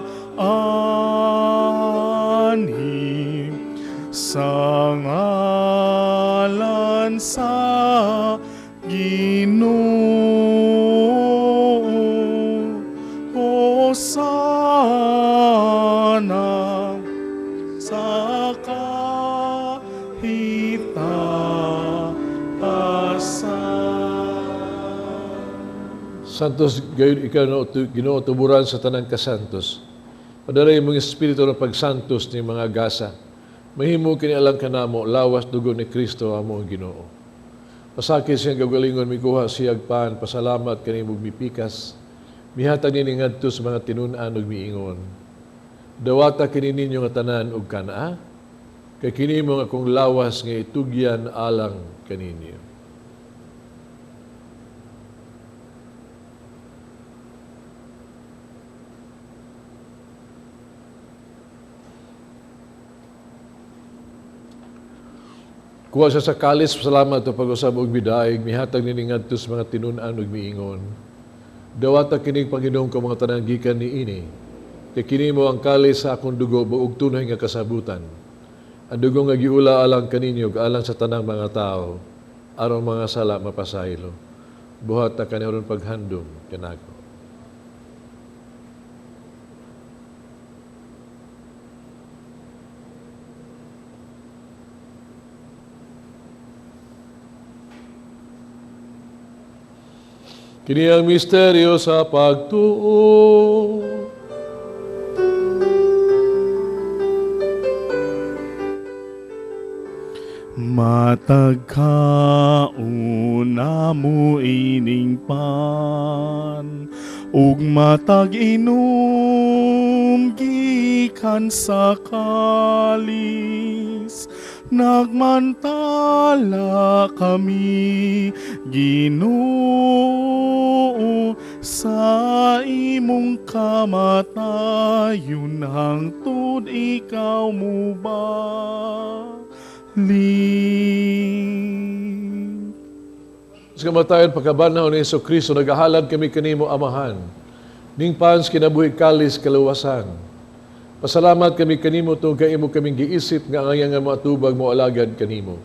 sa ngalan sa Ginoo. Hosana sa kaitaasan. Santos gayud ikaw no Ginoo, tuburan sa tanang kasantos. Padala imong espiritu ng pagsantos ni mga gasa. Mahimo kini alang kanamo lawas dugo ni Kristo among Ginoo. Pasakit siyang gagalingon mikuha siyag pan, pasalamat kanimo mipikas. Mihatag nini ngadto sa mga tinun-an ug miingon. Dawata kini ninyo nga tanan ug kanaa, kay kini mo akong lawas nga itugyan alang kaninyo. Kuha siya sa kalis, salamat o pag-usab og midaig, mihatag nini ngadto sa mga tinun-an ug miingon. Dawata kining Panginoon ko mga tanang gikan niini, kay kini mo ang kalis sa akong dugo buog tunay nga kasabutan. Ang dugo nga giula alang kaninyo ug alang sa tanang mga tawo, aron mga sala mapasaylo. Buhat ta kani aron paghandom kanako. Kini ang misteryo sa pagtuo. Matag kauna mo ining pan, ug matag inom gikan sa kalis, nagmantala kami, Ginoo, sa imong kamatayon hangtod ikaw mubalik. Sa kamatayon pagkabanhaw ni Hesus Kristo, nagahalad kami kanimo Amahan. Ning pans kinabuhi kalis kaluwasan. Pasalamat kami kanimo tungod kay imo kaming giisip nga ang nga matubag mo alagad kanimo.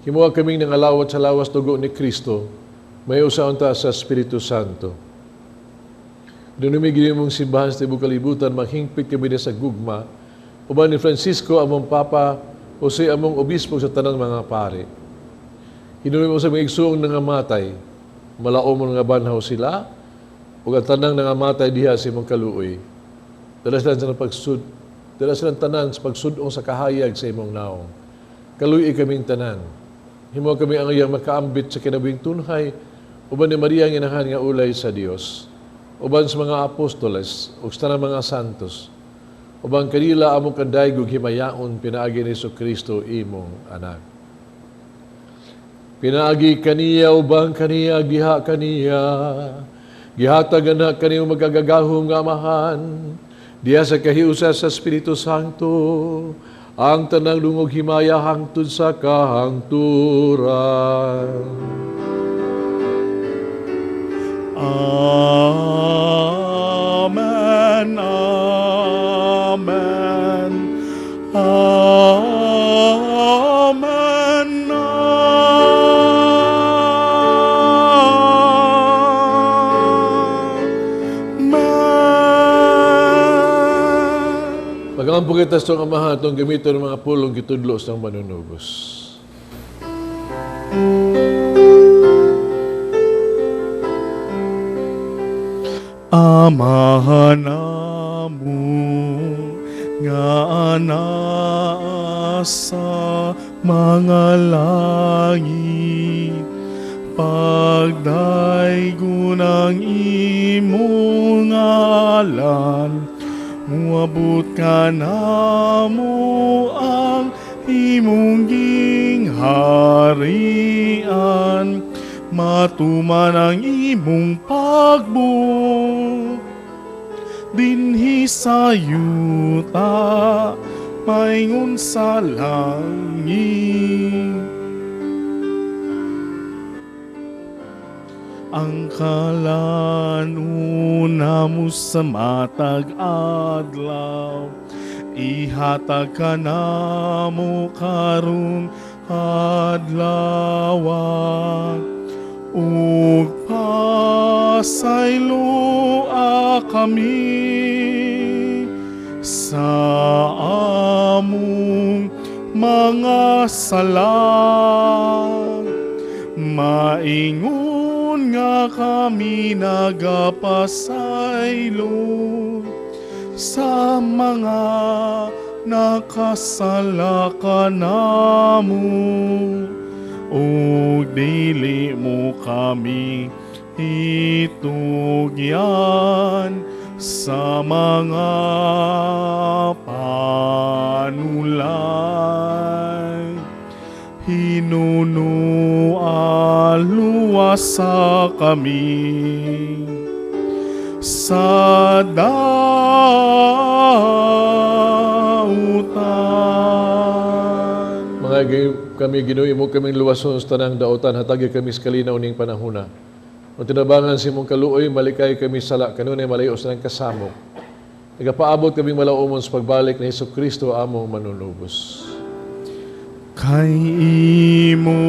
Himoa kaming nangalawat sa lawas dugo ni Kristo, may usa unta sa Espiritu Santo. Dunumi gid imong simbahan sa tibuok kalibutan, maghingpit kami sa gugma. Uban ni Francisco among Papa, Jose among obispo sa tanang mga pare. Hinumi mo sa mga igsuong nangamatay, malaom mo nga banhaw sila, ug ang tanang nangamatay diha sa imong kaluoy. Dala sila sa pagsud, dala silang tanan sa pagsudong sa kahayag sa imong naong. Kaluoy kaming tanan. Himo kami ang iyang makaambit sa kinabuhing tunhay, uban ni Maria ang inahan nga ulay sa Dios, uban sa mga apostoles ug sa tanang mga santos, uban kanila among kandayeg ug himayaon pinaagi ni Jesucristo imong anak. Pinaagi kaniya ubang kaniya giha kaniya. Gihatag ana kaniyong magagagahom nga Amahan. Diha sa kahiusa sa Espiritu Santo, ang tanang lungog himaya hangtod sa kahangturan. Amen. Amen. Amen. Amen. Pagampo kita sa Amahan atong gamiton ng mga pulong gitudlo sa manunubos. Amahan namo nga anaa sa mga langit, pagdaygon ang imong ngalan, muabot ka namo ang imong gingharian, matuman ang imong pagbuot dinhi sa yuta, maingon sa langit. Ang kalanuna mo sa matag adlaw, ihatag ka namo karong adlaw, ug pasayloa kami sa among mga sala, maingon nga kami nagapasaylo sa mga nakasala kanamo, ug dili mo kami itugyan sa mga panulay. Hinunualuwasa kami sa dautan. Mga kami Ginoo, imo kaming luwason sa tanang dautan, hatagi kami sa kalinaw ning panahuna. Kung tinabangan sa imong kaluoy, malikay kami sala, kanunay malayo sa nang kasamok. Nagapaabot kami malaumon sa pagbalik ni Hesus Kristo among manunubos. Kay imo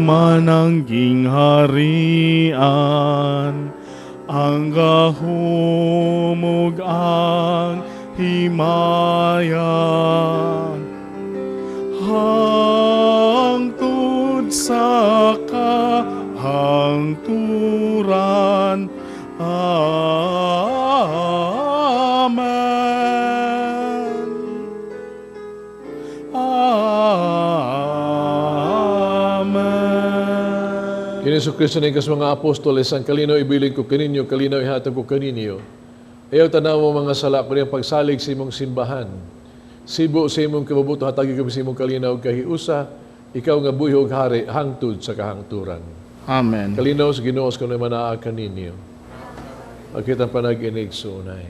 man ang gingharian, ang gahom ug ang himaya, hangtod sa kahangturan. Amen. Amen. Kini Hesus Kristo ning kas mga apostoles, ang kalinaw ibilin ko kaninyo, kalinaw ihatag ko kaninyo. Ayaw tanaw mo mga sala, kundi ang pagsalig sa imong simbahan. Sibo sa imong kabubuto, hatagi kami sa imong kalinaw kahiusa, ikaw nga buhi ug hari hangtod sa kahangturan. Amen. Kalinaw sa Ginoo sa kanunay manaa kaninyo. Ang panag-inig sunay.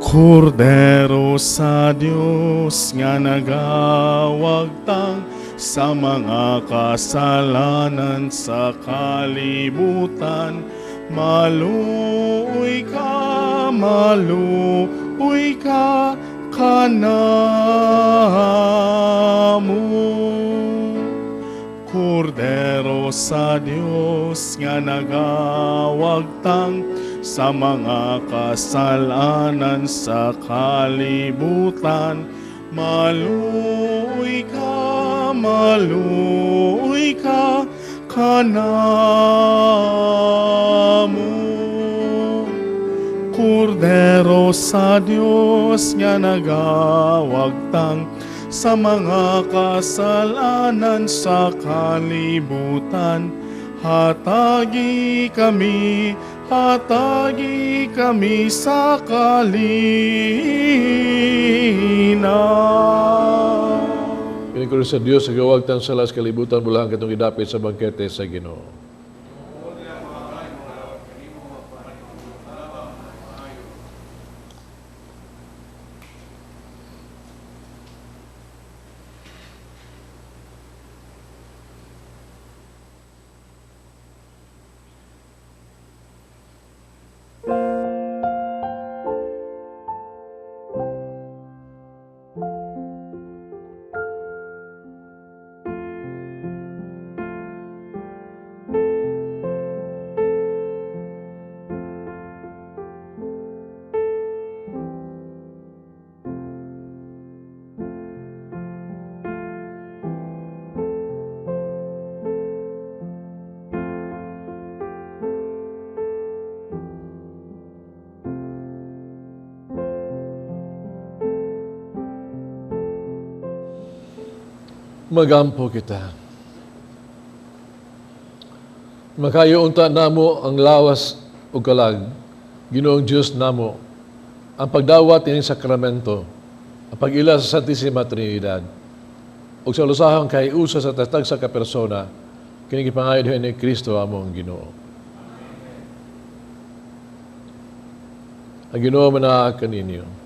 Kordero sa Dios nga nagawagtang sa mga kasalanan sa kalibutan, maluoy ka kanamo. Kordero sa Dios nga nagawagtang sa mga kasalanan sa kalibutan, maluoy ka kanamo. Kordero sa Dios nga nagawagtang Sa mga kasalanan sa kalibutan. Hatagi kami sa kalinaw. Kini sa Dios sa gawagtan sa las kalibutan bulang katong gidapit sa bangkete sa Ginoo. Magampo kita. Makayo unta namo ang lawas ug kalag, Ginoong Dios namo, ang pagdawat ining sakramento, ang pag-ila sa Santissima Trinidad, ug sa lusahang kay usa sa tatagsa ka persona, kini gipangayo diha ni Kristo among Ginoo. Ang Ginoo manaa kaninyo.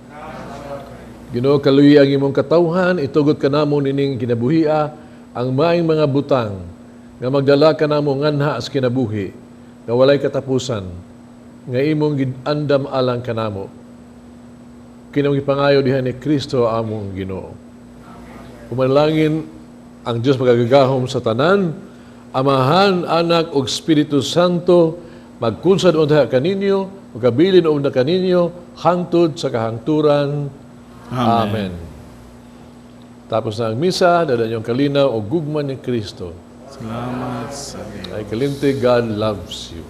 Ginoo, kaluyi ang imong katawhan, itugot kanamo nining kinabuhia ang maing mga butang nga magdala kanamo nganha sa kinabuhi nga walay katapusan nga imong gidandam alang kanamo. Kinong gipangayo diha ni Kristo among Ginoo. Pumanalangin ang Dios magagahom sa tanan, Amahan, Anak ug Espiritu Santo, magkunsad unta kaninyo, magkabilin unta kaninyo hangtod sa kahangturan. Amen. Amen. Tapos na ang misa, dala niyong kalinaw o gugma ni Kristo. Salamat sa Diyos. Ay kalimti, God loves you.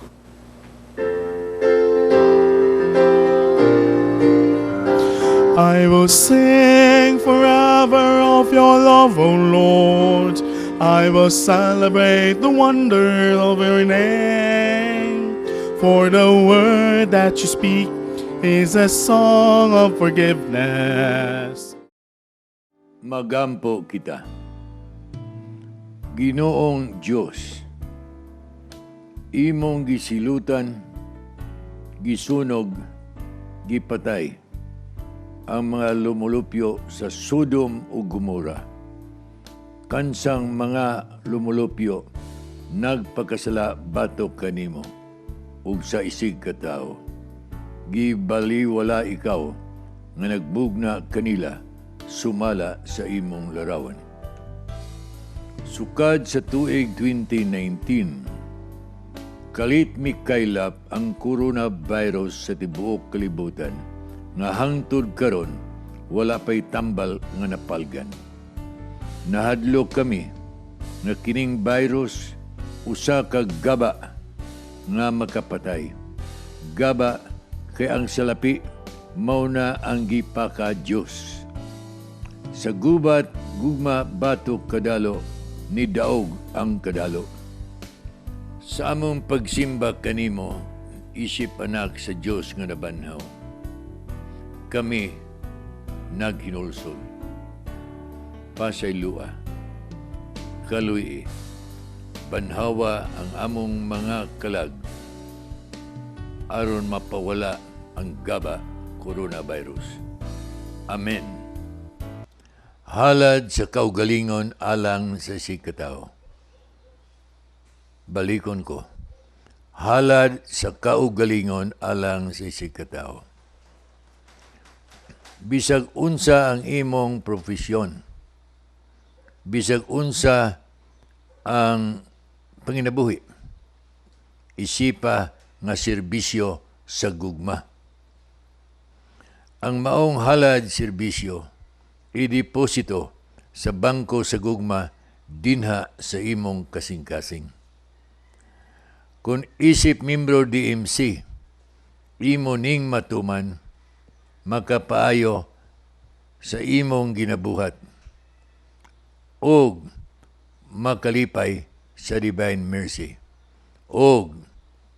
I will sing forever of your love, O Lord. I will celebrate the wonder of your name. For the word that you speak is a song of forgiveness. Magampo kita. Ginoong Dios, imong gisilutan, gisunog, gipatay ang mga lumulupyo sa Sodom ug Gomora. Kansang mga lumulupyo nagpakasala batok kanimo ug sa isig katao. Gibaliwala ikaw nga nagbugna kanila sumala sa imong larawan. Sukad sa tuig 2019, kalit mikaylap ang coronavirus sa tibuok kalibutan nga hangtod karon wala pay tambal nga napalgan. Nahadlok kami nga kining virus usa ka gaba nga makapatay. Gaba kay ang salapi mao na ang gipaka Dios. Sa gubat gugma batok kadalo ni daog ang kadalo. Sa among pagsimba kanimo isip anak sa Dios nga nabanhaw. Kami naghinulsol. Pasaylua, kaluy, banhawa ang among mga kalag aron mapawala ang gaba coronavirus. Amen. Halad sa kaugalingon alang sa sikataw. Balikon ko. Halad sa kaugalingon alang sa sikataw. Bisag unsa ang imong profesyon, bisag unsa ang panginabuhi, isipa nga serbisyo sa gugma. Ang maong halad serbisyo, ideposito sa bangko sa gugma dinha sa imong kasing-kasing. Kung isip membro DMC, imo ning matuman, makapaayo sa imong ginabuhat. ug makalipay sa Divine Mercy ug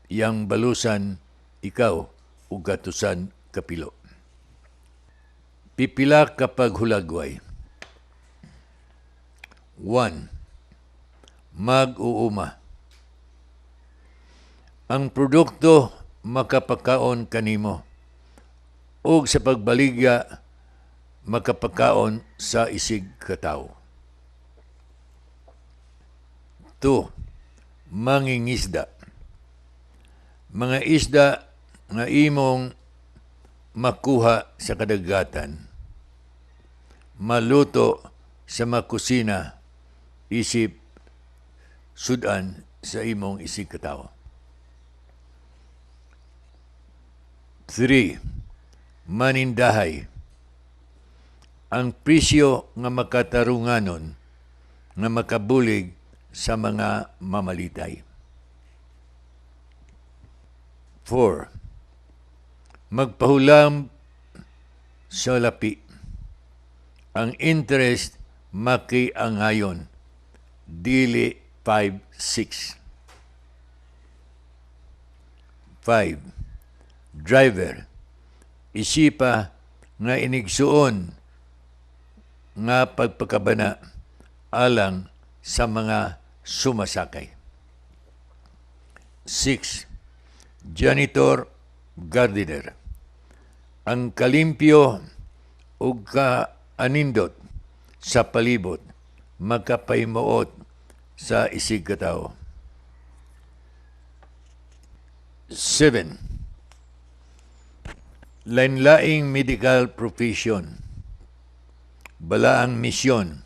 iyang balusan ikaw ug katusan kapilo. Pipila ka paghulagway. 1. Mag-uuma. Ang produkto makapakaon kanimo ug sa pagbaligya makapakaon sa isig katawo. 2. Mangingisda. Mga isda nga imong makuha sa kadagatan, maluto sa makusina, isip sudan sa imong isig katawo. 3. Manindahay. Ang presyo nga makatarunganon nga makabulig sa mga mamalitay. 4. Magpahulam sa lapi. Ang interest makiangayon. Dili 5-6. 5. Driver. Isipa nga inigsuon nga pagpakabana alang sa mga sumasakay. 6. Janitor, gardener. Ang kalimpyo ug kaanindot sa palibot makapahimuot sa isig katawo. 7. Lain-laing medical profession. Balaang misyon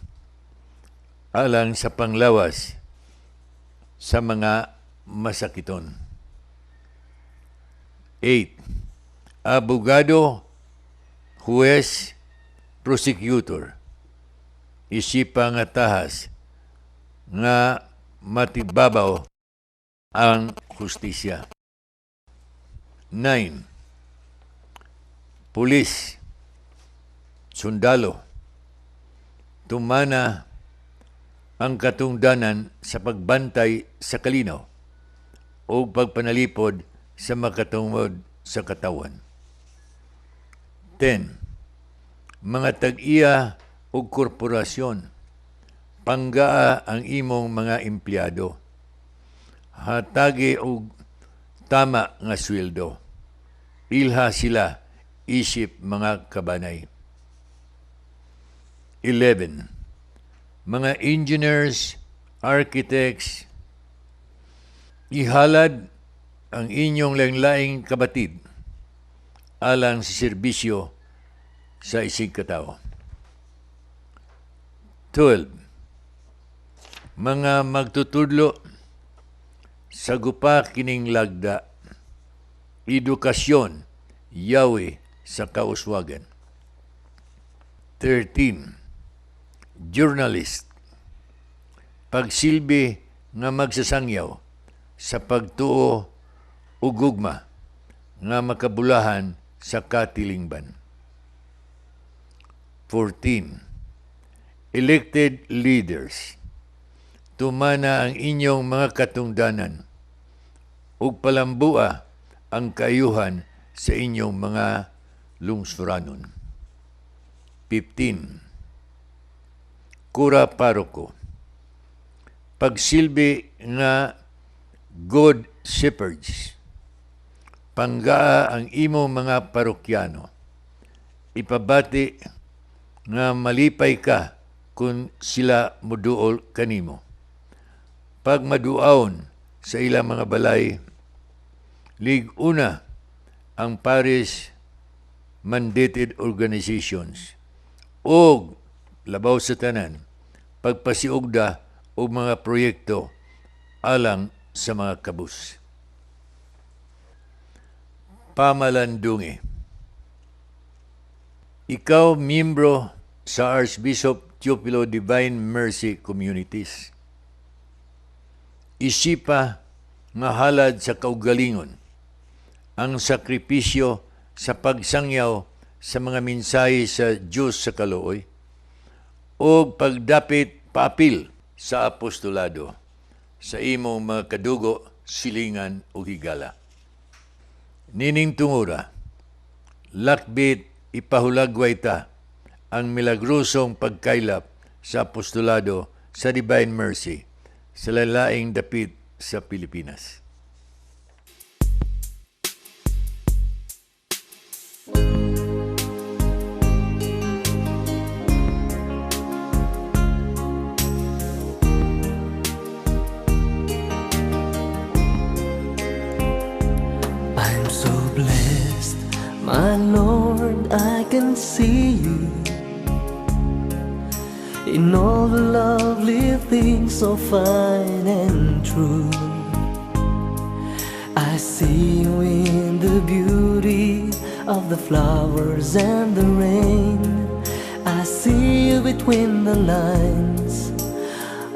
alang sa panglawas sa mga masakiton. 8. Abogado, huwes, prosecutor. Isipa nga tahas nga matibabaw ang hustisya. 9. Pulis, sundalo, tumana ang katungdanan sa pagbantay sa kalinaw o pagpanalipod sa makatungod sa katawan. 10. Mga tag-iya o korporasyon, panggaa ang imong mga empleyado. Hatagi og tama nga sweldo. Ilha sila isip mga kabanay. 11. Mga engineers, architects, ihalad ang inyong laing-laing kabatid alang sa serbisyo sa isig katawo. 12. Mga magtutudlo, sagupa kining lagda, edukasyon, yawi sa kauswagan. 13. Journalist, pagsilbi nga magsasangyaw sa pagtuo ug gugma nga makabulahan sa katilingban. 14. Elected leaders, tumana ang inyong mga katungdanan ug palambua ang kaayuhan sa inyong mga lungsuranon. 15. Kura paroko, pagsilbi nga good shepherds, panggaa ang imong mga parokyano. Ipabati nga malipay ka kung sila muduol kanimo. Pag maduaon sa ilang mga balay, lig-una ang parish mandated organizations og labaw sa tanan, pagpasiugda og mga proyekto alang sa mga kabus. Pamalandungi. Ikaw miyembro sa Archbishop Teopilo Divine Mercy Communities. Isipa nga halad sa kaugalingon ang sakripisyo sa pagsangyaw sa mga mensahe sa Dios sa kaluoy o pagdapit Paapil sa apostolado sa imong mga kadugo, silingan ug higala. Nining tungura, lakbit ipahulagway ta ang milagrosong pagkaylap sa apostolado sa Divine Mercy sa lalaing dapit sa Pilipinas. I'm so blessed, my Lord, I can see you in all the lovely things so fine and true. I see you in the beauty of the flowers and the rain. I see you between the lines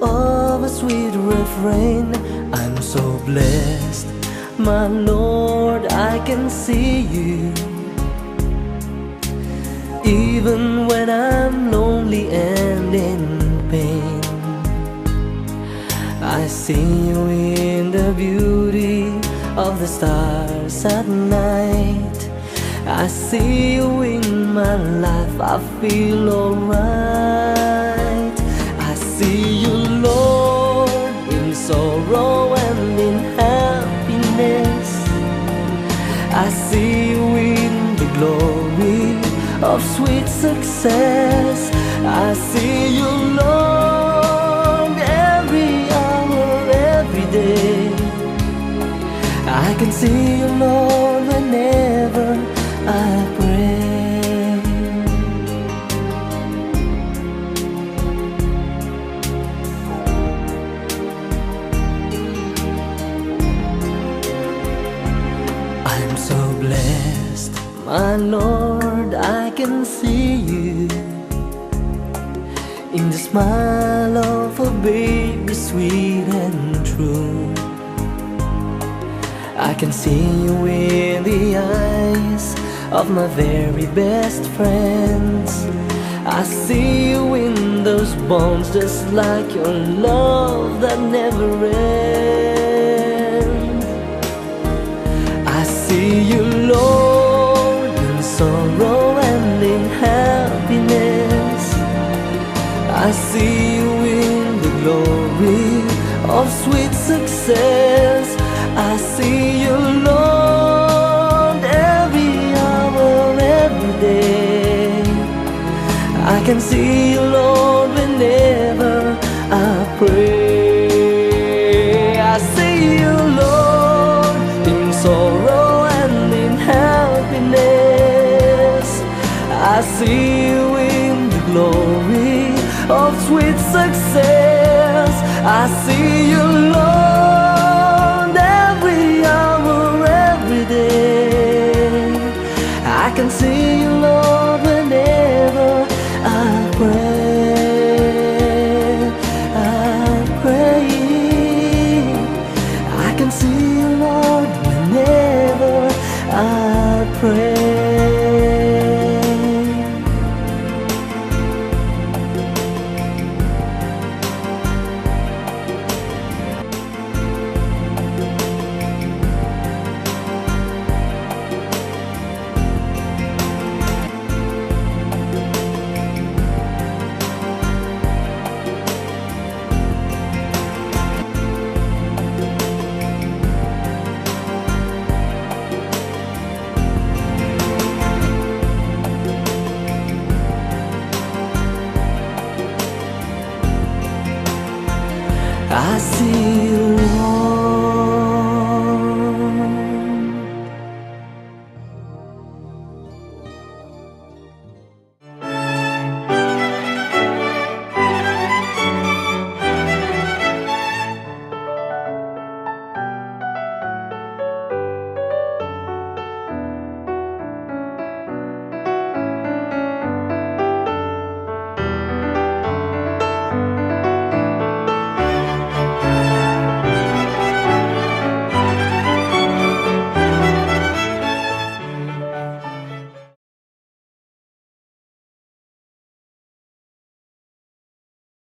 of a sweet refrain. I'm so blessed, my Lord, I can see you even when I'm lonely and in pain. I see you in the beauty of the stars at night. I see you in my life, I feel alright. I see you, Lord, in sorrow and in happiness. I see you in the glory of sweet success. I see you, Lord, every hour, every day. I can see you, Lord, whenever I pray. I'm so blessed, my Lord, I can see you in the smile of a baby, sweet and true. I can see you in the eyes of my very best friends. I see you in those bonds, just like your love that never ends. I see you, Lord, in sorrow and in happiness. I see you in the glory of sweet success. I see you, Lord, every hour, every day. I can see you, Lord, whenever I pray. I see you, Lord, in sorrow and in happiness. I see you in the glory of sweet success. I see you, Lord, every hour, every day. I can see you, Lord, whenever I pray. I pray. I can see you, Lord, whenever I pray. I see